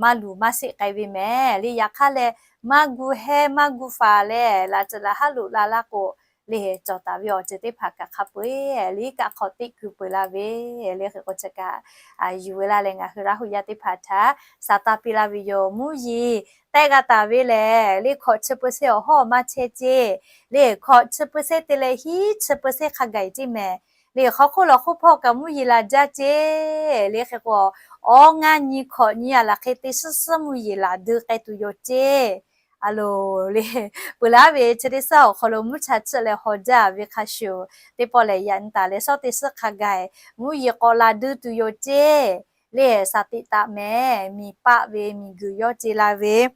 maˇ luˬ maˇ seˆ k'ai ve mehˬ. Le yaꞈ hk'aˇ leh maˇ gu hehˉ maˇ gu faˍ leh laꞈ ceuˬ laꞈ haˉ loꞈ la laˇ k'o le cawˬ taˍ ve awˬ ceuˬ teˇ hpaˍ kaꞈ hk'a peu eˬ le iˉ kaˆ hk'aw teˆ keu peu laˇ ve le hk'e k'o chi kaꞈ yuˬ ve laˇ leh ngaˬ hui Laˇ huˍ yaˇ teˇ hpaˍ htaꞈ sa taˇ piˇ laˇ ve yoˬ. Mvuhˇ yeˬ tehˆ g'a taˍ ve lehˬ le hkawꞈ chi peu sehˉ awˬ hawˉ maˇ chehˇ ceˇ. Le hkawꞈ chi peu sehˉ te leh hiˉ chi peu sehˉ hk'a gaˬ ceˇ mehˬ. Le hk'aw hk'oˆ lawˬ hk'oˆ hpawˇ kaꞈ mvuhˇ yeˬ laˬ jaˇ ceˇ. Le hk'e k'o awˬ ngaˇ nyi hkawꞈ nyi a laˬ hk'e te suhˉ suhˉ mvuhˇ yeˬ laˬ deu k'ai tuˬ yoˬ ceˇ. A loˬ le peuˬ laˇ ve chi teˇ suhˉ awˬ hk'aw lo mvuhˇ cha tsuhˆ leh haw jaˇ ve hk'a shuˍ teˇ pawˆ lehˬ yaꞈ nyi taˍ leh shawˉ teˇ suhˉ hk'a gaˬ mvuhˇ yeˬ k'awꞈ laˬ deu tuˬ yoˬ ceˇ. Le saˍ tiꞈ taˍ mehˬ miˬ paˆ ve miˬ guiˬ yawˇ ce la ve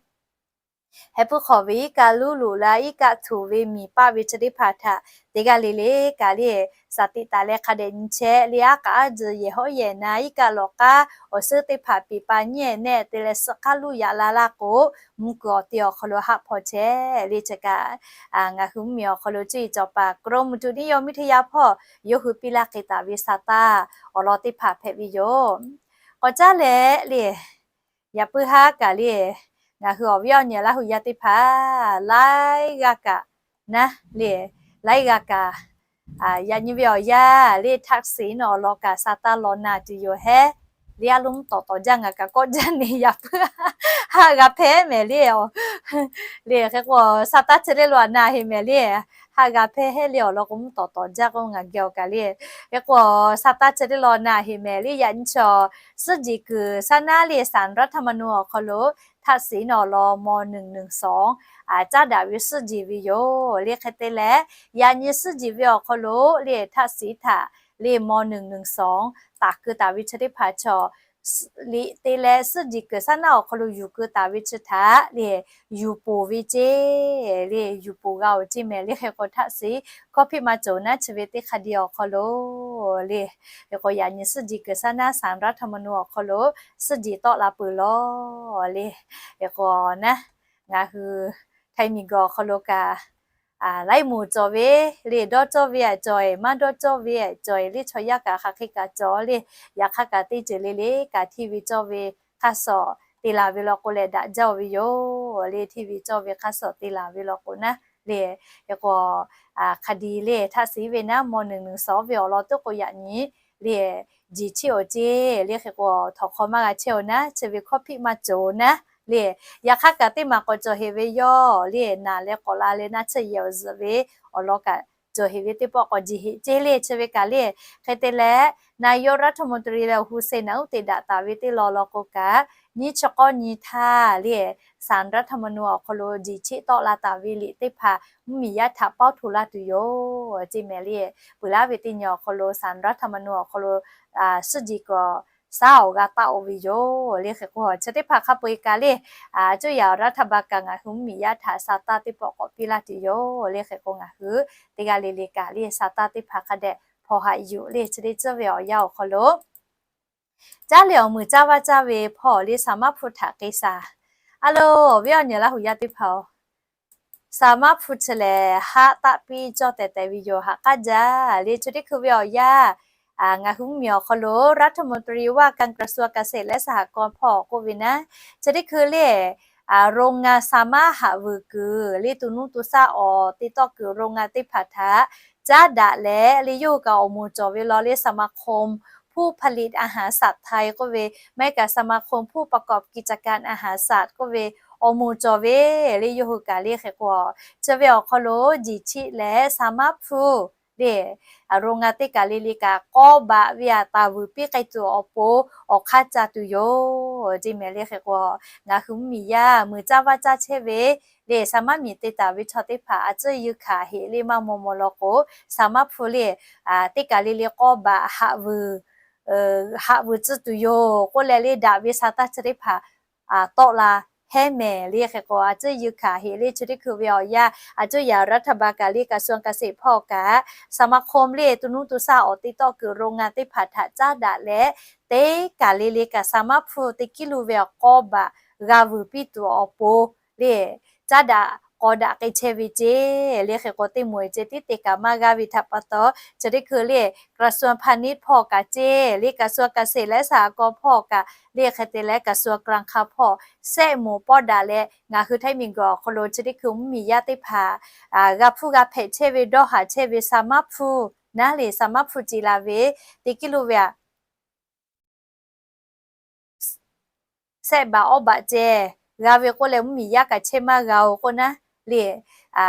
heh puiˉ hk'awꞈ ve iˉ kaˆ luˉ loꞈ la iˉ kaˆ htuꞈ ve miˬ paˆ ve chi teˇ hpaˍ htaꞈ teˇ g'aˇ le le kaꞈ le saˍ tiꞈ taˍ leh hk'a dehꞈ nyi chehˇ le aˉ k'aꞈ aˉ tzuhˬ yehˬ hawˉ yehˬ na iˉ kaˆ lawˬ k'aˉ awˬ suhˉ teˇ hpaˍ piˍ pa nyiˇ ehˍ nehˆ te leh suhˆ k'aˉ luˇ yaꞈ la laˇ k'o, mvuhˇ kuiˬ awˬ te awˬ hk'aw lo haˆ hpaw chehˇ le chi kaꞈ ngaˬ hui mvuhˇ miˬ awˬ hk'aw lo cuˇ yiˍ cawˬ paˍ กรมอุตุนิยมวิทยา hpawˇ yawˇ hui piˇ laˇ hk'e taˍ ve sa taˇ awˬ lawn teˇ hpaˍ hpehꞈ ve yoˬ. K'awꞈ caˉ leh le yaꞈ puiˉ haˉ kaꞈ le ngaˬ hui awˬ viˉ awˬ nyi Laˇ huˍ yaˇ teˇ hpaˍ laiˉ g'aˇ kaꞈ naˉ le laiˉ g'aˇ kaꞈ yaꞈ nyi ve awˬ yanˇ le แท็กซี่ naw awˬ lawn kaꞈ sa taˇ law na tuˬ yoˬ hehˉ. Le a lo mvuhˇ tawˍ tawˍ jaˇ ngaˬ kaꞈ kawˆ jaˇ ne yaꞈ puiˉ haˆ g'a hpehˇ mehˍ le. Le hk'e k'o sa taˇ chi teˇ law na heˍ mehˍ le. Haˆ g'a hpehˇ hehˉ le awˬ lawn k'o mvuhˇ tawˍ tawˍ jaˇ k'o ngaˬ geh awˬ kaꞈ le. Hk'e k'o sa taˇ chi teˇ law na heˍ mehˍ le yaꞈ nyi chaw suhˉ jeˬ kuiˬ saˉ naˉ le ศาลรัฐธรรมนูญ awˬ hk'aw lo แท็กซี่ naw awˬ lawn ม.หนึ่งหนึ่งสอง caˉ daꞈ ve suhˉ jeˬ ve yoˬ. Le hk'e te leh yaꞈ nyi suhˉ jeˬ ve awˬ hk'aw lo le แท็กซี่ htaꞈ le ม.หนึ่งหนึ่งสอง taˍ keu taˍ ve chi teˇ hpaˍ chaw liꞈ te leh suhˉ jeˬ kuiˬ saˉ naˉ awˬ hk'aw lo yuˬ keu taˍ ve chi htaꞈ le yuˬ poˬ ve ceˇ. Le yuˬ poˬ g'a oˬ ceˇ mehˍ le hk'e k'o แท็กซี่ hkawˇ hpiˆ maˇ cawˬ naˉ chi ve teˇ hk'a di awˬ hk'aw lo le hk'e k'o yaꞈ nyi suhˉ jeˬ kuiˬ saˉ naˉ ศาลรัฐธรรมนูญ awˬ hk'aw lo suhˉ jeˬ tawˆ la peuˬ lawˬ le. Hk'e k'o naˉ ngaˬ hui htaiˍ miˬ guiˬ awˬ hk'aw lo kaꞈ laiˉ moˍ cawˬ ve le dawˇ cawˇ ve aꞈ cawˬ eˬ maˇ dawˇ cawˇ ve aꞈ cawˬ eˬ le chaw yaˇ kaꞈ hk'aˬ hk'e kaꞈ cawˬ le. Yaꞈ hk'aˇ kaꞈ teˇ ceuˬ le le kaꞈ hteˇ ve cawˇ ve hk'aˇ suh te laˬ ve law k'o leh daꞈ jaˇ oˬ ve yoˬ. Le hteˇ ve cawˇ ve hk'aˇ suh te laˬ ve law k'o naˉ le hk'e k'o hk'a di le แท็กซี่ ve naˉ ม.หนึ่งหนึ่งสอง ve awˬ lawn teˇ k'o yaꞈ nyi le jeˬ cheˇ awˬ ceˇ le hk'e k'o htawnˍ hk'aw maˇ g'a chehˇ oˬ naˉ chi ve hkawˇ hpiˆ maˇ cawˬ naˉ le. Yaꞈ hk'aˇ kaꞈ teˇ maˬ k'awꞈ cawˬ heˍ ve yoˬ le naˬ leh k'awꞈ la leh naˉ chi yehˬ awˬ zuhꞈ ve awˬ lawn kaꞈ cawˬ heˍ ve teˇ pawˆ k'awꞈ jeˬ heˍ ceˇ le chi ve kaꞈ le. Hk'e te leh นายกรัฐมนตรี leh awˬ hui se naˬ uˉ te daꞈ taˍ ve teˇ law law k'o kaꞈ nyiˇ chi k'awˇ nyi htaˇ le ศาลรัฐธรรมนูญ awˬ hk'aw lo jeˬ cheˇ tawˆ la taˍ ve liꞈ teˇ hpaˍ mvuhˇ miˬ yaˇ htaꞈ pawˇ hto laˇ tuˬ yoˬ ceˇ mehˍ le. Peuˬ laˇ ve teˇ nyi awˬ hk'aw lo ศาลรัฐธรรมนูญ awˬ hk'aw lo suhˉ jeˬ kuiˬ saˉ awˬ g'a taˆ oˬ ve yoˬ le hk'e k'o chi teˇ hpaˍ hk'a peu eˬ kaꞈ le coˇ yaꞈ รัฐบาล kaꞈ ngaˬ hui mvuhˇ miˬ yaˇ htaꞈ sa taˇ teˇ pawˆ k'awꞈ piˇ laˇ tuˬ yoˬ le hk'e k'o ngaˬ hui teˇ g'aˇ le le kaꞈ le sa taˇ teˇ hpaˍ hk'a dehꞈ hpaw haꞈ yuˬ le chi teˇ ceuˬ ve awˬ yanˇ awˬ hk'aw lo caˉ leh awˬ meuˍ caˇ vaˇ caˇ ve hpawˇ le saˍ maˇ hpu htaꞈ k'e saˍ Aˉ loˬ, awˬ viˉ awˬ nyi Laˇ huˍ yaˇ teˇ hpaˍ-oˬ, samaˉ hpu chi lehˬ haˆ taˆ piˇ cawˇ tehˬ tehˬ ve yoˬ. Haꞈ k'aˉ jaˇ le. Chi teˇ hkui ve awˬ yanˇ, ngaˬ hui mvuhˇ miˬ awˬ hk'aw lo รัฐมนตรีว่าการกระทรวงเกษตรและสหกรณ์ hpawˇ k'oˆ ve naˉ, chi teˇ hkui le โรงงาน samaˉ haꞈ vuiˬ kuiˬ le, to nuˇ to shaˆ awˬ te tawˆ kuiˬ โรงงาน teˇ hpaˍ htaꞈ caˉ daꞈ leh le, yawˇ hui kaꞈ awˬ moˍ cawˬ ve law le, สมาคมผู้ผลิตอาหารสัตว์ไทย k'oˆ ve, maˇ heˆ kaꞈ สมาคมผู้ประกอบกิจการอาหารสัตว์ k'oˆ ve awˬ moˍ cawˬ ve le. Yawˇ hui kaꞈ le hk'e k'o, chi ve awˬ hk'aw lo jiˬ chiˆ leh samaˉ hpu le, โรงงาน teˇ kaˬ le le kaꞈ k'awˇ baꞈ ve aꞈ taˍ vuiˬ piˇ k'ai tuˬ awˬ pon awˬ hk'aˇ ca tuˬ yoˬ. Teˇ mehˍ le hk'e k'o, ngaˬ hui mvuhˇ miˬ yaˇ meuˬ caˇ vaˇ caˇ chehˇ ve le, samaˉ miˬ te taˍ ve chaw teˇ hpaˍ a cuˇ yiˍ hkanˍ heꞈ le maˇ maw maw law k'o, samaˉ hpu le teˇ kaˬ le le k'awˇ baꞈ haꞈ vuiˬ, haꞈ vuiˬ tcuh tuˬ yoˬ k'oˆ leh le, daꞈ ve sa taˇ chi teˇ hpaˍ tawˆ la hehˉ mehˍ le hk'e k'o, a cuˇ yiˍ hkanˍ heꞈ le. Chi teˇ hkui ve awˬ yanˇ, a cuˇ yaꞈ รัฐบาล kaꞈ le กระทรวงเกษตร hpawˇ kaꞈ สมาคม le to nuˇ to shaˆ awˬ te tawˆ kuiˬ โรงงาน teˇ hpaˍ htaꞈ caˉ daꞈ leh, teˇ kaˬ le le kaꞈ samaˉ hpu teˇ kiˉ lo ve awˬ k'awˇ baꞈ g'a vuiˬ piˇ tuˬ awˬ pon le, caˉ daꞈ k'awꞈ daꞈ k'ai chehˇ ve ceˇ le hk'e k'o, teˇ moˍ e ceh tiˉ te kaꞈ maˇ g'a ve htaꞈ pa taw, chi teˇ hkui le กระทรวงพาณิชย์ hpawˇ kaꞈ ceˇ le, กระทรวงเกษตรและสหกรณ์ hpawˇ kaꞈ le hk'e te leh กระทรวงการคลัง hpawˇ sehˆ moˍ pawˆ daꞈ leh, ngaˬ hui Htaiˇ miˬguiˬ awˬ hk'aw lo chi teˇ hkui mvuhˇ miˬ yaˇ teˇ hpaˍ g'a hpuˇ g'a hpehꞈ chehˇ ve dawˇ haˍ chehˇ ve samaˉ hpu naˉ le, samaˉ hpu ce la ve teˇ kiˉ lo ve aꞈ sehˆ baꞈ awˇ baꞈ ceh g'a ve k'oˆ leh, mvuhˇ miˬ yaˇ kaꞈ chehˇ maˇ g'a-oˬ k'oˆ naˉ le,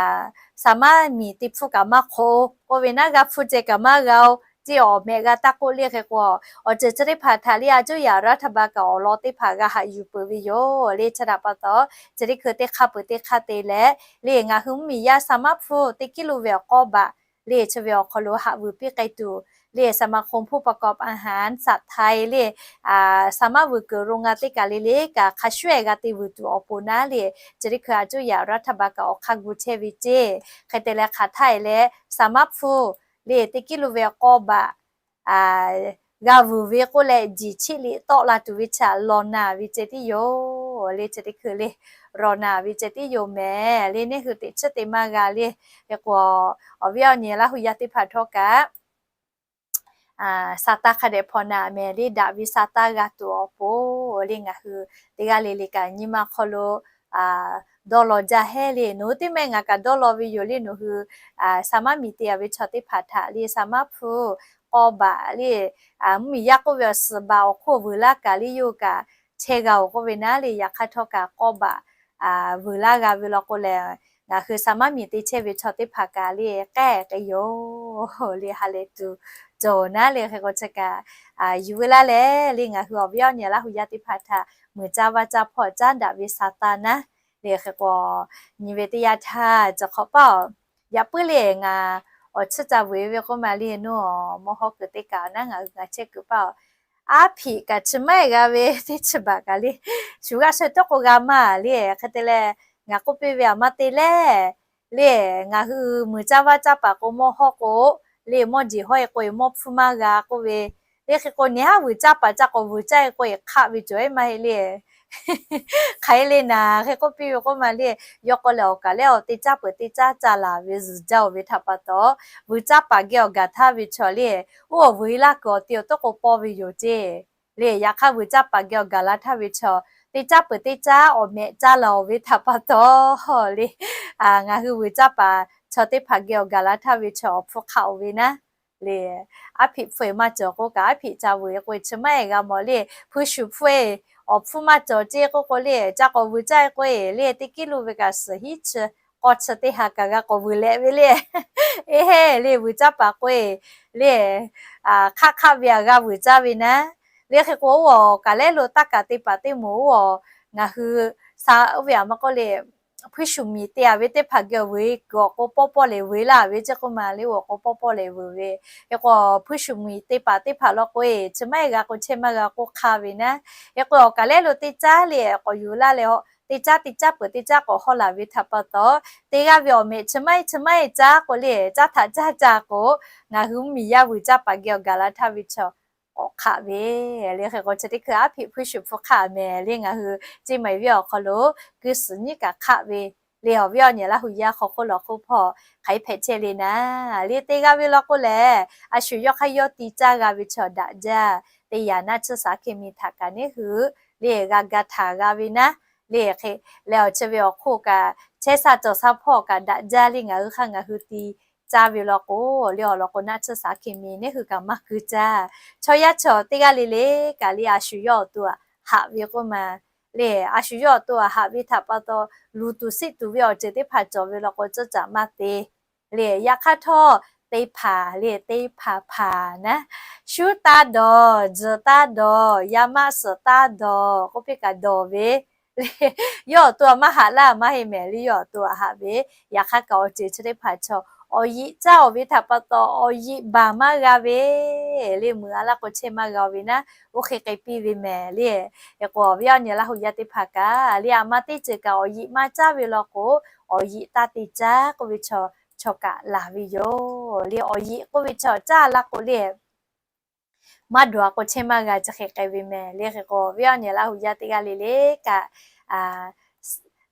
samaˉ miˬ te hpfuhˇ kaꞈ maˇ hk'awꞈ-oˬ k'oˆ ve naˉ, g'a hpfuhˇ ceh kaꞈ maˇ g'a-oˬ, ceˇ awˬ mehꞈ g'a taˇ k'oˆ le hk'e k'o, awˬ ceuˬ chi teˇ hpaˍ htaꞈ le a cuˇ yaꞈ รัฐบาล kaꞈ awˬ lawn teˇ hpaˍ g'a haꞈ yuˬ peuˬ ve yoˬ le. Chi htaꞈ pa taw, chi teˇ hkui teˇ hk'aˇ peuˬ teˇ hk'aˇ te leh le, ngaˬ hui mvuhˇ miˬ yaˇ samaˉ hpu teˇ kiˉ lo ve awˬ k'awˇ baꞈ le, chi ve awˬ hk'aw lo haꞈ vuiˬ piˇ k'ai tuˬ le, สมาคมผู้ประกอบอาหารสัตว์ไทย le, samaˉ vuiˬ kuiˬ โรงงาน teˇ kaˬ le le kaꞈ hk'a shuˍ g'a te vuiˬ tuˬ awˬ pon naˉ le, chi teˇ hkui a cuˇ yaꞈ รัฐบาล kaꞈ awˬ hk'aˇ gu chehˇ ve ceˇ. Hk'e te leh hk'aˬ htaˇ e leh samaˉ hpu le teˇ kiˉ lo ve k'awˇ baꞈ g'a vuiˬ ve k'oˆ leh, jiˬ chiˆ liꞈ tawˆ la tuˬ ve chi aꞈ lawˬ naˍ ve ceh tiˉ yoˬ le. Chi teˇ hkui le lawˬ naˍ ve ceh tiˉ yoˬ mehˍ le. Neˇ hui teꞈ chiˉ te maˇ g'a le hk'e k'o, awˬ viˉ awˬ nyi Laˇ huˍ yaˇ teˇ hpaˍ htawˇ kaꞈ sa taˇ hk'a dehꞈ hpawnˬ naˍ mehˍ le, daꞈ ve sa taˇ g'a tuˬ awˬ pon le, ngaˬ hui teˇ g'aˇ le le kaꞈ nyi ma hk'aw lo dawˇ law jaˇ hehˉ le. Nawˬ hui teˇ mehˆ ngaˬ kaꞈ dawˇ law ve yoˬ le. Nawˬ hui samaˉ miˬ te a ve chaw teˇ hpaˍ htaꞈ le, samaˉ hpu k'awˇ baꞈ le, mvuhˇ miˬ yaˇ k'oˆ ve awˬ suhˍ baꞈ awˬ hk'oˆ vuiˬ laˇ kaꞈ le, yawˇ hui kaꞈ chehˇ g'a-oˬ k'oˆ ve naˉ le, yaꞈ hk'aˇ htawˇ kaꞈ k'awˇ baꞈ vuiˬ laˇ g'a ve law k'o lehˬ, ngaˬ hui samaˉ miˬ te chehˇ ve chaw teˇ hpaˍ kaꞈ le k'ehˆ k'ai yoˬ le, ha lehˬ tuˬ cawˬ naˉ le hk'e k'o, chi kaꞈ yuˬ ve laˇ leh le, ngaˬ hui awˬ viˉ awˬ nyi Laˇ huˍ yaˇ teˇ hpaˍ htaꞈ meuˬ caˇ vaˇ caˇ hpawˇ caˉ daꞈ ve sa taˇ naˉ le hk'e k'o, nyi ve teˇ yanˇ htaˇ cawˬ hk'awꞈ paˇ-oˬ, yaꞈ puiˉ le ngaˬ awˬ chiˇ ca vuiˬ ve k'oˆ ma le, nawˬ mawˇ hawˉ kuiˬ teˇ kaꞈ naˉ ngaˬ hui ngaˬ chehˇ kuiˬ paˇ-oˬ, aˉ hpiꞈ kaꞈ chi maˇ heˆ g'a ve teˇ chi baˬ kaꞈ le, shu g'aˇ sheh tawˇ k'o g'a maˇ le. Hk'e te leh, ngaˬ k'oˆ piˇ ve aˬ ma te leh le, ngaˬ hui meuˬ caˇ vaˇ caˇ paˍ k'o mawˇ hawˉ k'o le, mawˇ jeˬ hawˉ e k'o e mawˇ hpfuhˇ maˇ g'a k'oˆ ve le. Hk'e k'o, neˇ haˉ vuiˬ caˇ paˍ ca k'awꞈ vuiˬ caˇ e k'o e hk'aˆ ve cawˬ e maˇ heˆ le. Hk'aˬ hk'e le naˍ hk'e k'oˆ piˇ ve k'oˆ ma le, yawˇ k'o leh awˬ kaˍ lehˉ awˬ teˇ caˉ peuˬ teˇ caˉ ca laˬ ve zuhˬ jaˇ-oˬ ve htaꞈ pa taw, vuiˬ caˇ paˍ geh awˬ gaˬ htaˇ ve chaw le, oˇ awˬ vuiˬ e laˇ kuiˬ awˬ te awˬ tawˇ k'o paw ve yoˬ ceˇ le. Yaꞈ hk'aˇ vuiˬ caˇ paˍ geh awˬ gaˬ la htaˇ ve chaw, teˇ caˉ peuˬ teˇ caˉ awˬ mehꞈ caˇ laˬ-oˬ ve htaꞈ pa taw le, ngaˬ hui vuiˬ caˇ paˍ chaw teˇ hpaˍ geh awˬ gaˬ la htaˇ ve chaw awˬ hpfuhˇ hk'aˆ-oˬ ve naˉ le, aˉ hpiꞈ hpfuhˇ e maˇ cawˬ k'o kaꞈ, aˉ hpiꞈ ca vuiˬ e k'o e chi maˇ heˆ g'a mawˬ le. Hpuiˇ shuˍ hpfuhˇ e awˬ hpfuhˇ maˇ cawˬ ceˇ k'oˆ k'o le, ca k'awꞈ vuiˬ caˇ e k'o e le, teˇ kiˉ lo ve kaꞈ suhˍ hiˉ chi k'awˇ chi teˇ ha kaꞈ g'a k'awꞈ vuiˬ leh ve le. Eˬ heˆ le, vuiˬ caˇ paˍ k'o e le, hk'aˆ hk'aˆ ve aꞈ g'a vuiˬ caˇ ve naˉ le. Hk'e k'o, oˇ awˬ kaˍ lehˉ lo taˇ kaˍ te paˍ teˇ moˍ oˇ awˬ ngaˬ hui sa oˇ ve aˬ ma k'oˆ le, hpuiˇ shuˍ miˬ te a ve teˇ hpaˍ geh awˬ vuiˬ e kuiˬ awˬ k'o pawˇ pawˇ lehˬ vuiˬ laˇ ve ceˇ k'oˆ ma le, oˇ awˬ k'o pawˇ pawˇ lehˬ vuiˬ ve. Hk'e k'o, hpuiˇ shuˍ miˬ te paˍ teˇ hpaˍ law k'o e chi maˇ heˆ g'a k'o chehˇ maˇ g'a k'oˆ hk'aˇ ve naˉ. Hk'e k'o, awˬ kaˍ lehˉ lo teˇ caˉ le k'awꞈ yuˬ laˇ leh, teˇ caˉ teˇ caˉ peuˬ teˇ caˉ k'awꞈ hawˇ laˬ ve htaꞈ pa taw, teˇ g'aˇ ve awˬ mehꞈ chi maˇ heˆ chi maˇ heˆ caˉ k'o le, caˉ htaꞈ caˇ ca k'o, ngaˬ hui mvuhˇ miˬ yaˇ vuiˬ caˇ paˍ geh awˬ gaˬ la htaˇ ve chaw k'awꞈ hk'aˆ ve le. Hk'e k'o chi teˇ hkui aˉ hpiꞈ hpuiˇ shuˍ hpu hk'aˆ mehˍ le. Ngaˬ hui Ceˇ maiˍ venˇ awˬ hk'aw lo kuiˇ suhˍ nyiˉ kaꞈ hk'aˆ ve le. Awˬ viˉ awˬ nyi Laˇ hu yaˇ hk'aw hk'oˆ lo hk'oˆ hpawˇ hk'aˬ hk'e hpehꞈ chehˇ le naˉ le. Te g'a ve law k'o lehˬ, a shu yawˇ hk'aˇ yawˇ te caˇ g'a ve chaw daꞈ jaˇ. Teˇ yanˇ naˆ tsuhˇ shaˍ hkiˇ mi htaꞈ kaꞈ neˉ hui le g'a ga htaˍ g'a ve naˉ le. Hk'e leh awˬ chi ve awˬ hk'oˆ kaꞈ chehˇ sha cawˬ sha hpawˇ kaꞈ daꞈ jaˇ le. Ngaˬ hui hk'aˇ ngaˬ hui te caˇ ve law k'o le, awˬ lawn k'o naˆ tsuhˇ shaˍ hkiˇ mi neˉ hui kaꞈ maˇ keu caˇ. Chaw yaˇ chaw teˇ g'aˇ le le kaꞈ le a shu yawˇ awˬ to aꞈ haꞈ ve k'oˆ ma le. A shu yawˇ awˬ to aꞈ haꞈ ve htaꞈ pa taw, luˬ tuˬ siˆ tuˬ ve awˬ ceuˬ teˇ hpaˍ cawˬ ve law k'o, cawˇ caꞈ maˇ te le. Yaꞈ hk'aˇ htawˇ, teˇ hpaˍ le, teˇ hpaˍ hpaˍ naˉ, shuˉ taˇ dawˬ, tzuhˬ taˇ dawˬ, yaˇ maˆ suhˍ taˇ dawˬ k'oˆ piˇ kaꞈ dawˬ ve le. Yawˇ awˬ to aꞈ maˇ haꞈ laˇ maˇ heˆ mehˍ le. Yawˇ awˬ to aꞈ haꞈ ve. Yaꞈ hk'aˇ kaꞈ awˬ ceuˬ chi teˇ hpaˍ chaw awˬ yiꞈ caˇ oˬ ve htaꞈ pa taw, awˬ yiꞈ baˬ maˇ g'a ve le. Meuꞈ a laˇ k'o chehˇ maˇ g'a ve naˉ, oˇ hk'e k'ai piˇ ve mehˍ le. Hk'e k'o awˬ viˉ awˬ nyi Laˇ hu yaˇ teˇ hpaˍ kaꞈ le, aˬ ma teˇ ceuˬ kaꞈ awˬ yiꞈ maˇ caˇ ve law k'o, awˬ yiꞈ taˇ te caˇ k'oˆ ve chaw, chaw kaꞈ laˬ ve yoˬ le. Awˬ yiꞈ k'oˆ ve chaw caˇ laˇ k'o le, maˇ dawˬ a k'o chehˇ maˇ g'a, chi hk'e k'ai ve mehˍ le. Hk'e k'o awˬ viˉ awˬ nyi Laˇ hu yaˇ teˇ g'aˇ le le kaꞈ,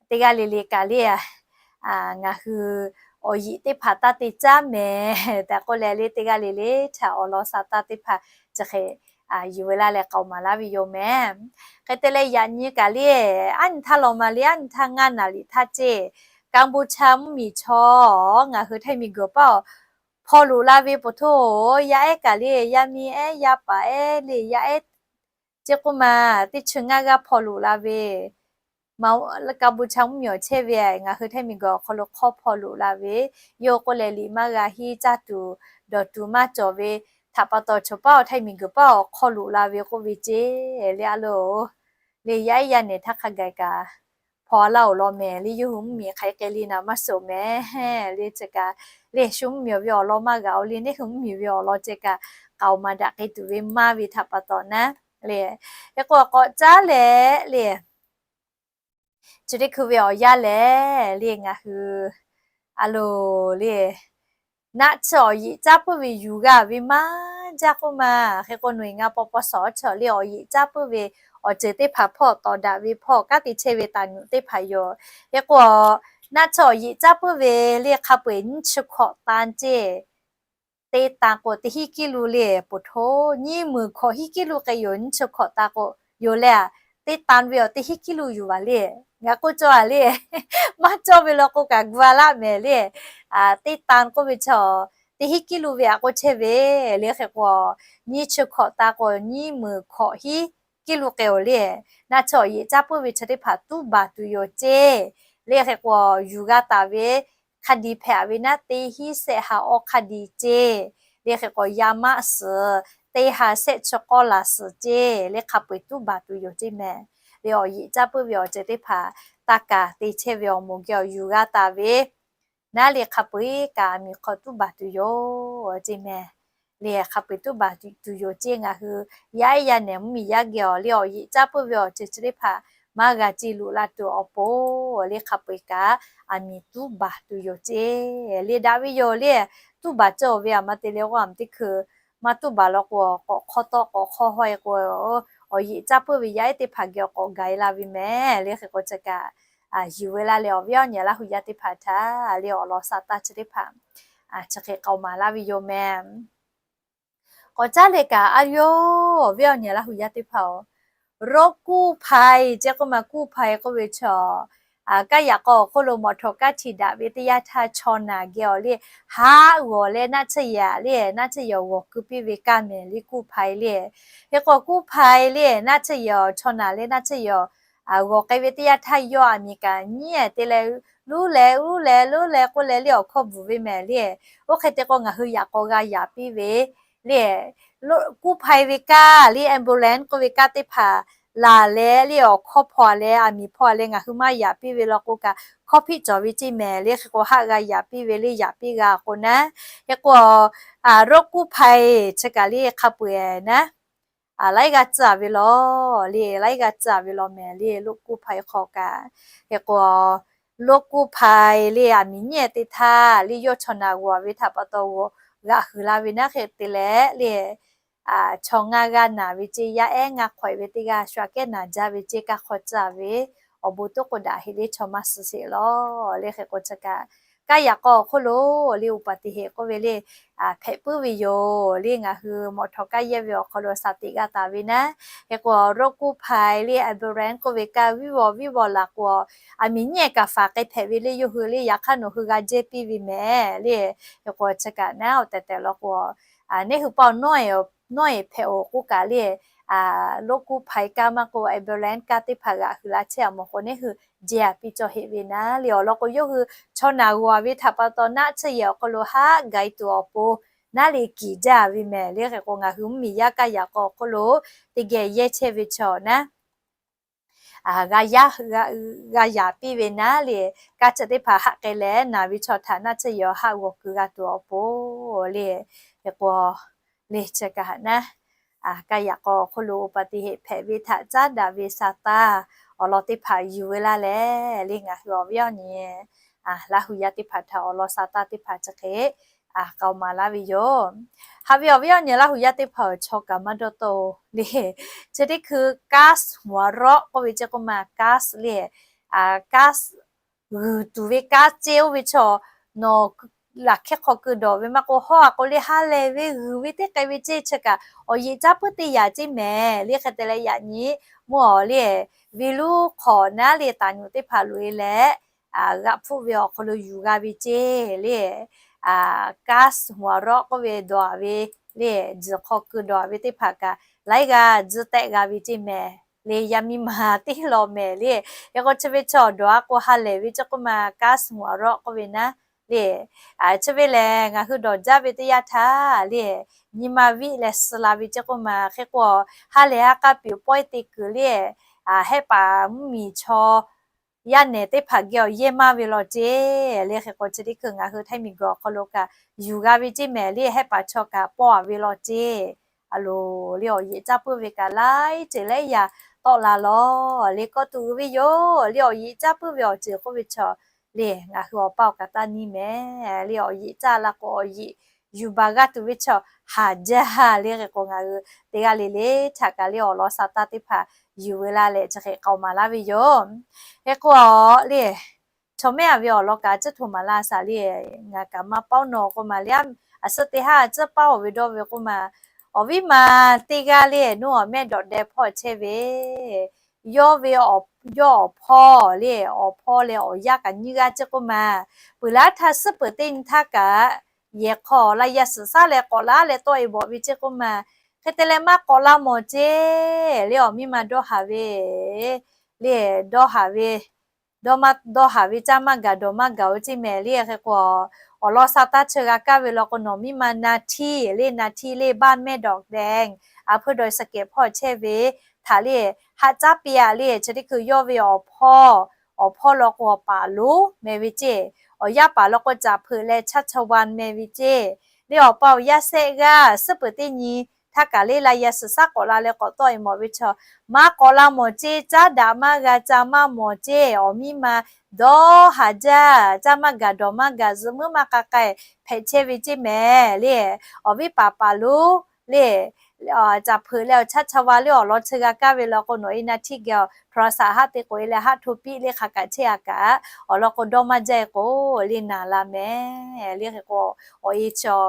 teˇ g'aˇ le le kaꞈ le, ngaˬ hui awˬ yiꞈ teˇ hpaˍ taˇ te caˇ mehˍ tehꞈ k'oˆ leh le, teˇ g'aˇ le le htaꞈ awˬ lawn sha taˇ teˇ hpaˍ chi hk'e yuˬ ve laˇ leh k'aoˍ maˍ laˇ ve yoˬ mehˍ. Hk'e te leh yaꞈ nyi kaꞈ le, aˉ nyi htaˇ law ma le, aˉ nyi htaˇ ngaˇ naˍ liꞈ htaˇ ceˇ, Kampuchea mvuhˇmiˬ chaw ngaˬ hui Htaiˇ miˬguiˬ paˇ awˬ hpaw loꞈ la ve poˬ htoˇ, yaˇ ehˉ kaꞈ le, yaˇ miˇ ehˉ yaˇ paˍ ehˉ le, yaˇ ehˉ ceˇ k'oˆ ma, teˇ chi ngaˇ g'aˇ hpaw loꞈ la ve Kampuchea mvuhˇmiˬ awˬ chehˇ ve ngaˬ hui Htaiˇ miˬguiˬ awˬ hk'aw lo hk'awˇ hpaw loꞈ la ve yoˬ k'oˆ leh, liꞈ maˇ g'a henˇ, caˇ tuˬ dawˬ tuˬ maˇ cawˬ ve htaꞈ pa taw, chaw paˇ awˬ Htaiˇ miˬguiˬ paˇ awˬ hk'aw loꞈ la ve k'oˆ ve ceˇ le. A loˬ le, yaˇ ehˉ yaˇ nehˬ htaˇ hk'a gaˬ kaꞈ hpaw laˇ oˬ law mehˍ le. Yawˇ hui mvuhˇmiˬ hk'aˬ hk'e le naˍ maˇ suh mehˍ le. Chi kaꞈ le, shu mvuhˇmiˬ ve awˬ lawn maˇ g'a oˬ le, neˇ hui mvuhˇmiˬ ve awˬ lawn ceh kaꞈ k'aoˍ maˍ daꞈ k'ai tuˬ ve maˇ ve htaꞈ pa taw naˉ le. Hk'e k'o k'awꞈ caˉ leh le, chi teˇ hkui ve awˬ yanˇ lehˬ le, ngaˬ hui a loˬ le, naˆ tsuhˇ awˬ yiꞈ caˉ puiˉ ve yuˬ g'a ve maˇ jaˇ k'oˆ ma. Hk'e k'o nawˬ ngaˬ paw paw shawˍ chaw le awˬ yiꞈ caˉ puiˉ ve awˬ ceuˬ teˇ hpaˍ hpawˇ tawˍ daꞈ ve hpawˇ kanˉ te chehˇ ve taˍ nyuꞈ teˇ hpaˍ yoˬ. Hk'e k'o naˆ tsuhˇ awˬ yiꞈ caˉ puiˉ ve le hk'a peu-eˬ nyiˇ chi hkawꞈ tan ceˇ. Teˇ tan k'o teˇ hiˉ kiˇ lu le, poˬ htoˇ nyiˇ meunˍ hkawꞈ hiˉ kiˇ lu k'ai yoˬ. Nyiˇ chi hkawꞈ tan k'o yoˬ le, teˇ tan ve awˬ teˇ hiˉ kiˇ lu yuˬ vaˬ le. Ngaˬ k'oˆ cawˇ a le, maˇ cawˇ ve law k'o kaꞈ gu a laˆ mehˍ le. Teˇ tan k'oˆ ve chaw teˇ hiˉ kiˇ lu ve a k'oˆ chehˇ ve le. Hk'e k'o nyiˇ chi hkawꞈ tan k'o nyiˇ meunˍ hkawꞈ hiˉ kiˇ lu k'ai oˬ le. Naˆ tsuhˇ awˬ yiꞈ caˉ puiˉ ve chi teˇ hpaˍ tuˉ baˬ tuˬ yoˬ ceˇ. Le hk'e k'o yuˬ g'a taˍ ve hk'a diˬ hpehꞈ ve naˉ, teˇ hiˉ shehˆ ha awˇ hk'a diˬ ceˇ. Le hk'e k'o yaˇ maˆ suhˍ teˇ ha shehˆ chi k'awˇ laˬ suhˍ ceˇ. Le hk'a peu-eˬ tuˉ baˬ tuˬ yoˬ ceˇ mehˍ. Le awˬ yiꞈ caˉ puiˉ ve awˬ ceuˬ teˇ hpaˍ taˇ kaˍ te chehˇ ve awˬ moˍ geh awˬ yuˬ g'a taˍ ve naˉ le hk'a peu-eˬ kaꞈ miˬ hk'aw tuˉ baˬ tuˬ yoˬ ceˇ mehˍ. Le hk'a peu-eˬ tuˉ baˬ tuˬ yoˬ ceˇ. Ngaˬ hui yaˇ ehˉ yaˇ nehˬ mvuhˇmiˬ yaˇ geh awˬ le awˬ yiꞈ caˉ puiˉ ve awˬ ceuˬ chi teˇ hpaˍ maˇ g'a ceˇ loꞈ la tuˬ awˬ pon le hk'a peu-eˬ kaꞈ aˬ miˍ tuˉ baˬ tuˬ yoˬ ceˇ. Le daꞈ ve yoˬ le, tuˉ baˬ cawˇ ve aˬ ma te le k'o aˬ miˍ teˇ hkui maˇ tuˉ baˬ law k'o k'awꞈ hk'awˇ tawˆ k'awꞈ hk'awˇ hawˇ e k'o, awˬ yiꞈ caˉ puiˉ ve yaˇ ehˉ teˇ hpaˍ geh awˬ k'awꞈ gaˬ e la ve mehˍ. Le hk'e k'o chi kaꞈ yuˬ ve laˇ leh awˬ viˉ awˬ nyi Laˇ hu yaˇ teˇ hpaˍ htaꞈ le awˬ lawn sha taˇ chi teˇ hpaˍ chi hk'e k'aoˍ maˍ laˇ ve yoˬ mehˍ. K'awꞈ caˉ leh kaꞈ a yoˬ, awˬ viˉ awˬ nyi Laˇ hu yaˇ teˇ hpaˍ-oˬ, รถกู้ภัย ceˇ k'oˆ ma, กู้ภัย k'oˆ ve chaw, kaˇ yaꞈ k'aw awˬ hk'oˆ lo mawˬ htawnˍ kaˇ htiꞈ daꞈ ve teˇ yanˇ htaˇ chaw naˬ geh awˬ le haˆ g'awˬ leh naˆ tsuhˇ yaꞈ le naˆ tsuhˇ yaꞈ g'awˬ keu piˇ ve kaˇ mehˍ le กู้ภัย le. Hk'e k'o กู้ภัย le naˆ tsuhˇ yaꞈ chaw naˬ leh naˆ tsuhˇ yaꞈ g'awˬ k'ai ve teˇ yanˇ htaˇ yawˇ aˬ miˍ kaꞈ nyiˉ te leh, luˉ leh luˉ leh luˉ leh k'oˆ leh le awˬ hkawˇ bvuhˬ ve mehˍ le. Oˇ hk'e te k'o ngaˬ hui yaꞈ k'aw g'a yaꞈ piˇ ve le กู้ภัย ve kaˇ le ambulance k'oˆ ve kaˇ teˇ hpaˍ laˬ leh le awˬ hkawˇ hpaw leh aˬ miˍ hpaw leh ngaˬ hui maˇ yaꞈ piˇ ve law k'o kaꞈ hkawˇ hpiˆ cawˬ ve ceˇ mehˍ. Le hk'e k'o haˆ g'a yaꞈ piˇ ve le yaꞈ piˇ g'a k'o naˉ, hk'e k'o รถกู้ภัย chi kaꞈ le hk'a peu-eˬ naˉ laiˉ g'aˇ tcuh ve law le, laiˉ g'aˇ tcuh ve law mehˍ le รถกู้ภัย hk'aw kaꞈ. Hk'e k'o รถกู้ภัย le aˬ miˍ nyiˉ te htaˇ le yawˇ chaw naˬ g'awˬ ve htaꞈ pa taw g'aꞈ huiˍ la ve naˉ hk'e te leh le chaw ngaˇ g'aˇ naˬ ve ceˇ, yaˇ ehˉ ngaˇ hk'awehꞈ ve teˇ g'aˇ shu aꞈ kehˉ naˬ jaˇ ve ceˇ, kaˇ hk'aw tcuh ve awˬ bon toˆ k'o daꞈ heꞈ le chaw maˇ suh sheˍ lawˬ le. Hk'e k'o chi kaꞈ kaˇ yaꞈ k'aw awˬ hk'oˆ lo le อุบัติเหตุ k'oˆ ve le hpehꞈ puiˉ ve yoˬ le. Ngaˬ hui mawꞈ htawꞈ kaˇ yehˇ ve awˬ hk'aw lo shaˍ teꞈ g'a taˍ ve naˉ, hk'e k'o รถกู้ภัย le ambulance k'oˆ ve kaˇ viˉ vawˬ viˉ vawˬ laˬ k'o, aˬ miˍ nyiˉ kaꞈ faˍ k'ai hpehꞈ ve le yawˇ hui le. Yaꞈ hk'aˇ nawˬ hui g'a jehˇ piˇ ve mehˍ le. Hk'e k'o chi kaꞈ naˉ awˬ tehˬ tehˬ law k'o, neˇ hui paw nawˉ e hpehꞈ-oˬ k'oˆ kaꞈ le, รถกู้ภัย kaˇ maˇ k'o ambulance kaˇ teˇ hpaˍ g'aꞈ hui la chehˇ a mawˬ k'o, neˇ hui jehˇ a piˇ cawˇ heꞈ ve naˉ le. Awˬ lawn k'o, yawˇ hui chaw naˬ g'aˬ ve htaꞈ pa taw naˆ tsuhˇ yehˬ awˬ hk'aw lo haˆ ga e tuˬ awˬ pon naˉ le kiˬ jaˇ ve mehˍ le. Hk'e k'o ngaˬ hui mvuhˇmiˬ yaˇ kaˇ yaꞈ k'aw awˬ hk'oˆ lo teˇ geh yehˇ chehˇ ve chaw naˉ g'a yaꞈ piˇ ve naˉ le, kaˇ chi teˇ hpaˍ haˆ k'ai leh naˬ ve chaw htaꞈ naˆ tsuhˇ yehˬ haˆ g'awˬ keu g'a tuˬ awˬ pon le. Hk'e k'o le chi kaꞈ naˉ kaˇ yaꞈ k'aw awˬ hk'oˆ lo อุบัติเหตุ hpehꞈ ve htaꞈ caˉ daꞈ ve sa taˇ awˬ lawn teˇ hpaˍ yuˬ ve laˇ leh le, ngaˬ hui awˬ viˉ awˬ nyi Laˇ hu yaˇ teˇ hpaˍ htaꞈ awˬ lawn sa taˇ teˇ hpaˍ chi hk'e k'aoˍ maˍ laˇ ve yoˬ. Haꞈ ve awˬ viˉ awˬ nyi Laˇ hu yaˇ teˇ hpaˍ-oˬ, chaw kaꞈ maˇ dawˇ tawˆ-oˬ le. Chi teˇ hkui gas หัวเราะ k'oˆ ve ceˇ k'oˆ ma gas le, gas g'uiˬ tuˬ ve gas ceˇ oˇ ve chaw, nawˬ laˬ hkehˇ hk'aw keu dawˬ ve maˇ k'o, hawˉ a k'o le ha lehˬ ve g'uiˬ ve teˇ k'ai ve ceˇ chi kaꞈ awˬ yeꞈ caˇ puiˉ teˇ yanˇ ceˇ mehˍ le. Hk'e te leh yaꞈ nyi mvuhˇ awˬ le, ve luˉ hk'awꞈ naˉ le taˍ nyuꞈ teˇ hpaˍ loꞈ e leh g'aꞈ hpfuhˆ ve awˬ hk'aw lo yuˬ g'a ve ceˇ le, gas หัวเราะ k'oˆ ve dawˬ a ve le, tzuhˬ hk'aw keu dawˬ a ve teˇ hpaˍ kaꞈ laiˉ g'aˇ tzuhˇ tehˆ g'a ve ceˇ mehˍ le. Yaˇ miˇ ma teˇ law mehˍ le. Hk'e k'o chi ve chaw dawˬ a k'o ha lehˬ ve ceˇ k'oˆ ma gas หัวเราะ k'oˆ ve naˉ le. Chi ve lehˬ ngaˬ hui dawˬ jaˇ ve teˇ yanˇ htaˇ le, nyi ma viˆ leh suh la ve ceˇ k'oˆ ma. Hk'e k'o ha lehˬ ha k'a piˍ pawehˇ te kuiˬ le, hehˆ paˍ mvuhˇmiˬ chaw yaˇ nehˬ teˇ hpaˍ geh awˬ yehˇ maˇ ve law ceˇ le. Hk'e k'o chi teˇ hkui ngaˬ hui htaiˇ miˬ guiˬ awˬ hk'aw lo kaꞈ yuˬ g'a ve ceˇ mehˍ le, hehˆ paˍ chaw kaꞈ pawˆ a ve law ceˇ. A loˍ le awˬ yeꞈ caˇ puiˉ ve kaꞈ laiˉ ceuˬ laiˉ yaꞈ tawˆ la lawˬ le. Kawˆ tuˬ uiˍ ve yoˬ le. Awˬ yeꞈ caˇ puiˉ ve awˬ ceuˬ k'oˆ ve chaw le, ngaˬ hui awˬ paˇ awˬ kaꞈ taˇ nyi mehˍ le. Awˬ yeꞈ caˇ la k'o awˬ yeꞈ yuˬ baˬ g'a tuˬ ve chaw haˍ jaˇ le. Hk'e k'o ngaˬ hui teˇ g'aˇ le le htaꞈ kaꞈ le awˬ lawn sa taˇ teˇ hpaˍ yuˬ ve laˇ leh chi hk'e k'aoˍ maˍ laˇ ve yoˬ. Hk'e k'o le chaw mehˆ a ve awˬ lawn kaꞈ tcuhˉ htoꞈ maˍ laˇ shaˍ le, ngaˬ kaꞈ maˇ paˉ nawˬ k'oˆ ma le. A suhˉ teˇ haˉ tcuhˉ paˉ-oˬ ve dawˇ ve k'oˆ ma, awˬ viˉ ma teˇ g'aˇ le nuˇ awˬ mehˆ dawꞈ deh hpawˇ chehˇ ve, yawˇ ve yawˇ awˬ hpawˇ le, awˬ hpawˇ leh awˬ yaˇ kaꞈ nyiˇ g'aˇ ceˇ k'oˆ ma. Peuˬ laˉ htaˇ suhˉ peuˬ teˇ nyi htaˇ kaꞈ yehˬ hk'aw la yaˇ suhˍ shaˉ leh k'awꞈ laˇ leh tawˆ e bawꞈ ve ceˇ k'oˆ ma. Hk'e te leh maˇ k'awꞈ la mawˬ ceˇ le. Awˬ miˇ ma dawˇ haˍ ve le, dawˇ haˍ ve dawˇ maˇ dawˇ haˍ ve caˇ maˇ gaˬ dawˬ maˇ gaˬ-oˬ ceˇ mehˍ le. Hk'e k'o awˬ lawn sa taˇ chi g'a kaˇ ve law k'o nawˬ miˇ ma นาที le นาที le บ้านแม่ดอกแดง a hpui dawˬ saˍ kehˍ hpawˇ chehˇ ve htaꞈ le haꞈ caˉ piˇ a le. Chi teˇ hkui yawˇ ve awˬ hpawˇ, awˬ hpawˇ law k'o awˬ paˍ lonˉ meh ve ceˇ, awˬ yaˇ paˍ law k'o caˍ hpeuꞈ leh ชัชวาล meh ve ceˇ le. Awˬ pa awˬ yaˇ sehˆ g'aˇ suhˉ peuˬ teˇ nyi htaˇ kaꞈ le la yaˇ suhˍ shaˉ k'awꞈ la leh k'awꞈ tawˆ e mawˬ ve chaw, maˇ k'awꞈ la mawˬ ceˇ, caˉ daꞈ maˇ g'a caˇ maˇ mawˬ ceˇ, awˬ miˇ ma dawˇ haˍ jaˇ, caˇ maˇ gaˬ dawˬ maˇ gaˬ zuhꞈ muiˉ maˇ k'a k'ai hpehꞈ chehˇ ve ceˇ mehˍ le. Awˬ viˉ paˍ paˍ lonˉ le caˍ hpeuꞈ leh awˬ ชัชวาล le awˬ lawn chi g'a kaˇ ve law k'o nawˬ นาที geh awˬ โทรศัพท์ haˆ te k'oꞈ e leh haˆ hto piˆ le hk'aˬ kaꞈ chehˇ a kaꞈ awˬ lawn k'o dawˇ maˇ jaˇ e k'o le naˍ la mehˍ le. Hk'e k'o awˬ e chaw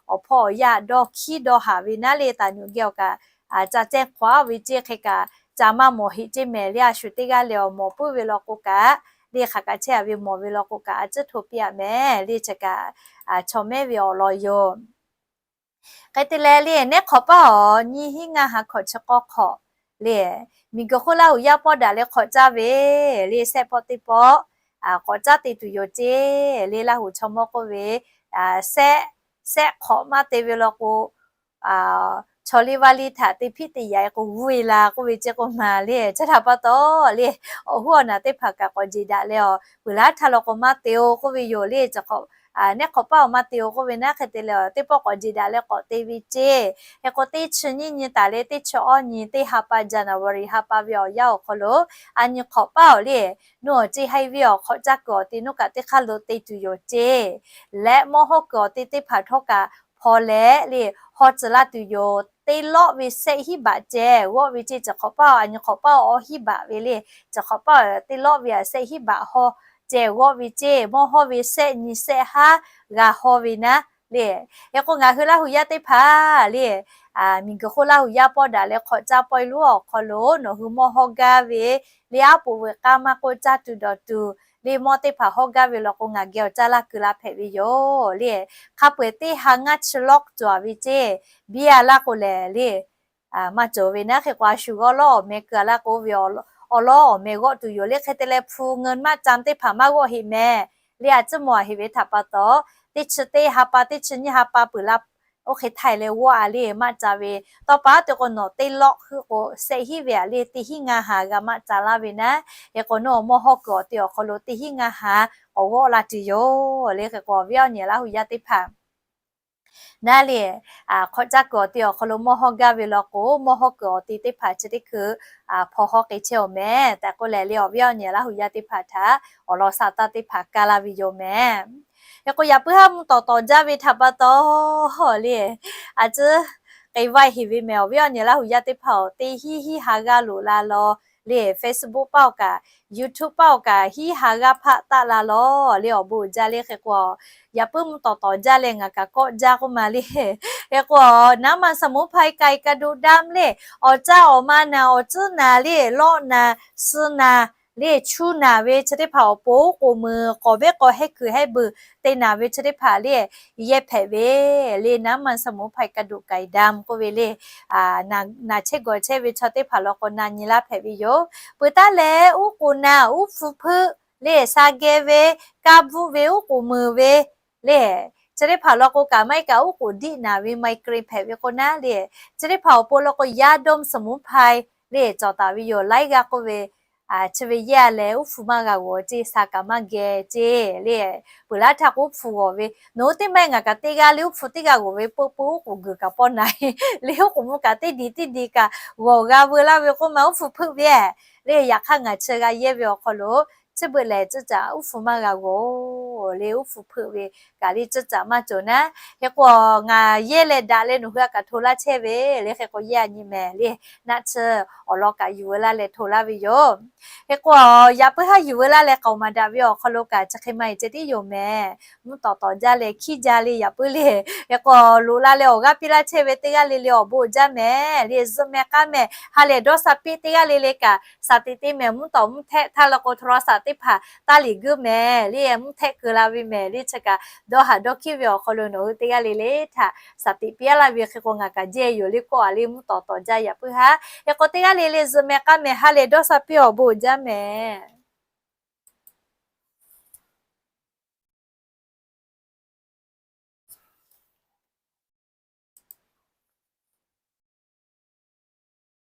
awˬ hpawˇ awˬ yaˇ dawˇ hkiˉ dawˇ haˍ ve naˉ le taˍ nyuꞈ geh awˬ kaꞈ ca cehˇ hk'awꞈ-a ve ceˇ. Hk'e kaꞈ ca maˇ mawˬ heꞈ ceˇ mehˍ le. A shu teˇ g'aˇ leh awˬ mawˬ puiˉ ve law k'o kaꞈ le hk'aˬ kaꞈ chehˇ a ve mawˬ ve law k'o kaꞈ a tcuhˉ hto piˇ a mehˍ le. Chi kaꞈ chaw mehˆ ve awˬ lawn yoˬ. Hk'e te leh le nehˉ hk'awꞈ paˉ awˬ nyiˇ hinˉ ngaˇ ha hkawꞈ chi k'awˇ hk'awꞈ le, miˬguiˬ hk'oˆ Laˇ hu yaˇ pawˆ daꞈ leh hk'awꞈ caˇ ve le sehˆ pawˆ teˇ pawˆ k'awꞈ caˇ te tuˬ yoˬ ceˇ le. Laˇ hu chaw mawˇ k'oˆ ve, sehˆ hk'awꞈ maˇ te ve law k'o chaw liˇ vaˇ liˇ htaꞈ te hpiˆ te yaꞈ e k'o g'uˇ e la k'oˆ ve ceˇ k'oˆ ma le. Chi htaꞈ pa taw le awˬ hoˉ awˬ naˬ teˇ hpaˍ kaꞈ k'awꞈ jeˬ daꞈ leh awˬ peuˬ laˉ htaˇ law k'o maˇ te-o k'oˆ ve yoˬ le. Chi nehˉ hk'awꞈ paˉ awˬ maˇ te-o k'oˆ ve naˉ. Hk'e te leh teˇ pawˆ k'awꞈ jeˬ daꞈ leh k'awꞈ te ve ceˇ. Hk'e k'o teˇ chi nyiˇ nyi taˍ leh teˇ chi awˇ nyi teˇ ha pa January ha pa ve awˬ yanˇ awˬ hk'aw lo a nyi hk'awꞈ paˉ awˬ le nuˇ awˬ ceˇ haiˇ viˇ awˬ hk'awꞈ caˇ kuiˬ awˬ te nuˇ kaꞈ teˇ hk'aˇ lo te tuˬ yoˬ ceˇ. Leh mawˇ hawˇ kuiˬ awˬ te teˇ hpaˍ htawˇ kaꞈ hpaw leh le hawˇ tcuh laˇ tuˬ yoˬ. teˇ lawˆ ve shehˆ hiˉ baꞈ ceh g'awˆ ve ceˇ. Chi hk'awꞈ paˇ awˬ a nyi hk'awꞈ paˇ awˬ hiˉ baꞈ ve le. Chi hk'awꞈ paˇ teˇ lawˆ ve a shehˆ hiˉ baꞈ haw ceh g'awˆ ve ceˇ. Mawˇ hawˇ ve shehˆ nyi shehˆ haˉ g'a haw ve naˉ le. Hk'e k'o ngaˬ hui Laˇ huˍ yaˇ teˇ hpaˍ le, miˬguiˬ hk'oˆ Laˇ huˍ yaˇ pawˆ daꞈ leh hk'awꞈ caˇ pawehˇ lonˉ awˬ hk'aw lo nawˬ hui mawˇ hawˇ gaˇ ve le, aˉ poꞈ veuꞈ k'aˇ maˇ k'oˆ caˇ tuˬ dawˬ tuˬ le, mawˇ teˇ hpaˍ hawˇ gaˇ ve law k'o ngaˬ geh awˬ caˇ laˇ keu la hpehꞈ ve yoˬ le. Hk'a peu-eˬ teˇ ha ngaˇ chi lawˆ cawˬ ve ceˇ. Biˇ a laˇ k'o lehˬ le, maˇ cawˬ ve naˉ. Hk'e k'o a shu g'awˇ lawˉ awˬ meh keu a laˇ k'o ve awˬ lawˉ awˬ meh g'awˆ tuˬ yoˬ le. Hk'e te leh hpu ngeu maˇ ca teˇ hpaˍ maˇ g'awˆ heˆ meh le. A ciˉ maw a heˆ ve htaꞈ pa taw, teˇ chi teˇ ha pa, teˇ chi nyiˇ ha pa peuˬ la, oˇ hk'e htaiˍ leh g'awˆ a le maˇ ca ve. Tawˇ pa te k'o nawˬ teˇ lawˆ hui k'o shehˆ hiˉ ve a le, teˇ hiˉ ngaˇ ha g'a maˇ ca laˇ ve naˉ. Hk'e k'o nawˬ mawˇ hawˇ kuiˬ awˬ te awˬ hk'aw lo teˇ hiˉ ngaˇ ha k'awꞈ g'awˆ la tuˬ yoˬ le. Hk'e k'o awˬ viˉ awˬ nyi Laˇ huˍ yaˇ teˇ hpaˍ naˉ le, hk'awꞈ caˇ kuiˬ awˬ te awˬ hk'aw lo mawˇ hawˇ gaˇ ve law k'o, mawˇ hawˇ kuiˬ awˬ te teˇ hpaˍ chi teˇ hkui hpaw hawˇ k'ai chehˇ awˬ meh tehꞈ k'oˆ leh le, awˬ viˉ awˬ nyi Laˇ huˍ yaˇ teˇ hpaˍ htaꞈ awˬ lawn sha taˇ teˇ hpaˍ kaˇ laˇ ve yoˬ meh. Hk'e k'o yaꞈ puiˉ haˉ mvuhˇ tawˍ tawˍ jaˇ ve htaꞈ pa taw le, a ciˉ k'ai vaiˇ heˍ ve meh. Awˬ viˉ awˬ nyi Laˇ huˍ yaˇ teˇ hpaˍ-oˬ, teˇ hiˉ hiˉ ha g'aˇ loꞈ la law le, Facebook paˇ awˬ kaꞈ, YouTube paˇ awˬ kaꞈ hiˉ ha g'aˇ hpaˆ taˆ la law le, awˬ bon uiˍ jaˇ le. Hk'e k'o yaꞈ puiˉ mvuhˇ tawˍ tawˍ jaˇ leh ngaˬ kaꞈ kawˆ jaˇ k'oˆ ma le. Hk'e k'o น้ำมันสมุนไพร ไก่กระดูกดำ le, awˬ caˇ awˬ ma naˬ, awˬ tcuhˉ naˬ le, lawˆ naˬ, suh naˬ le, chu naˬ ve chi teˇ hpaˍ awˬ pon oˉ k'oˍ meuˍ k'awˍ veˉ k'aw hehˉ kuiˬ hehˉ beuˬ te naˬ ve chi teˇ hpaˍ le, yehˇ hpehꞈ ve le. น้ำมันสมุนไพร กระดูกไก่ดำ k'oˆ ve le, naˬ chehˇ gawˬ chehˇ ve chaw teˇ hpaˍ law k'o na nyi laˇ hpehꞈ ve yoˬ. Peuˬ taˉ leh uˉ k'oˍ naˬ, uˉ hpu hpeuˆ le, sha geh ve, kaˇ bvuhˆ ve, uˉ k'oˍ meuˍ ve le, chi teˇ hpaˍ law k'o kaꞈ maˇ heˆ kaꞈ uˉ k'oˍ diˆ naˬ ve ไมเกรน hpehꞈ ve k'o naˉ le, chi teˇ hpaˍ awˬ pon law k'o ยาดมสมุนไพร le cawˬ taˍ ve yoˬ. Laiˉ g'aˇ k'oˆ ve chi ve yehˇ a leh uˉ hpu maˇ g'a g'awˬ ceˇ, sha kaꞈ maˇ geh ceˇ le. Peuˬ laˇ htaˇ k'o uˉ hpu g'awˬ ve, nawˬ hui teˇ maˇ ngaˬ kaꞈ teˇ g'aˇ le uˉ hpu teˇ g'aˇ g'awˬ ve peu peu uˉ k'oˍ geuˬ kaꞈ pawˆ naˬ le, uˉ k'oˍ mvuh kaꞈ teˇ diˬ teˇ diˬ kaꞈ g'awˬ g'a veu laˇ ve k'oˆ ma uˉ hpu hpeuˆ ve le. Yaꞈ hk'aˇ ngaˬ chi g'a yehˇ ve awˬ hk'aw lo chi beuꞈ lehˬ ceuˇ caꞈ uˉ hpu maˇ g'a g'awˬ le, uˉ hpu hpeuˆ ve kaꞈ le ceuˇ caꞈ maˇ cawˬ naˉ. Hk'e k'o ngaˬ yehˇ leh daꞈ leh nawˬ hui a kaꞈ hto laˇ chehˇ ve le. Hk'e k'o yehˇ a nyi mehˍ le, naˆ tsuhˇ awˬ lawn kaꞈ yuˬ veu laˇ leh hto laˇ ve yoˬ. Hk'e k'o yaꞈ puiˉ haˉ yuˬ veu laˇ leh k'aoˍ maˍ daꞈ ve awˬ hk'aw lo kaꞈ chi hk'e maˇ heˆ ceh tiˉ yoˬ mehˍ. Mvuhˇ tawˍ tawˍ jaˇ leh hkiˉ jaˇ le yaꞈ puiˉ le. Hk'e k'o loꞈ la leh awˬ g'aˇ piˇ laˇ chehˇ ve teˇ g'aˇ le le awˬ bon jaˇ mehˍ le, zuhꞈ mehˍ k'aˇ mehˍ ha lehˬ dawˇ sha piˇ teˇ g'aˇ le le kaꞈ shaˍ teꞈ te mehˍ, mvuhˇ tawˍ mvuhˇ htehˆ htaˇ law k'o โทรศัพท์ teˇ hpaˍ taˇ liꞈ guiˇ mehˍ le, mvuhˇ htehˆ keu la ve mehˍ le. Chi kaꞈ dawˇ haꞈ dawˇ hkiˉ ve awˬ hk'aw lo nawˬ hui teˇ g'aˇ le le htaꞈ shaˍ teꞈ piˇ laˇ ve hk'e k'o ngaˬ kaꞈ jehˇ yoˬ le k'oˆ a le mvuhˇ tawˍ tawˍ jaˇ yaꞈ puiˉ haˉ. Hk'e k'o teˇ g'aˇ le le zuhꞈ mehˍ k'aˇ mehˍ ha lehˬ dawˇ sha piˇ awˬ bon jaˇ mehˍ.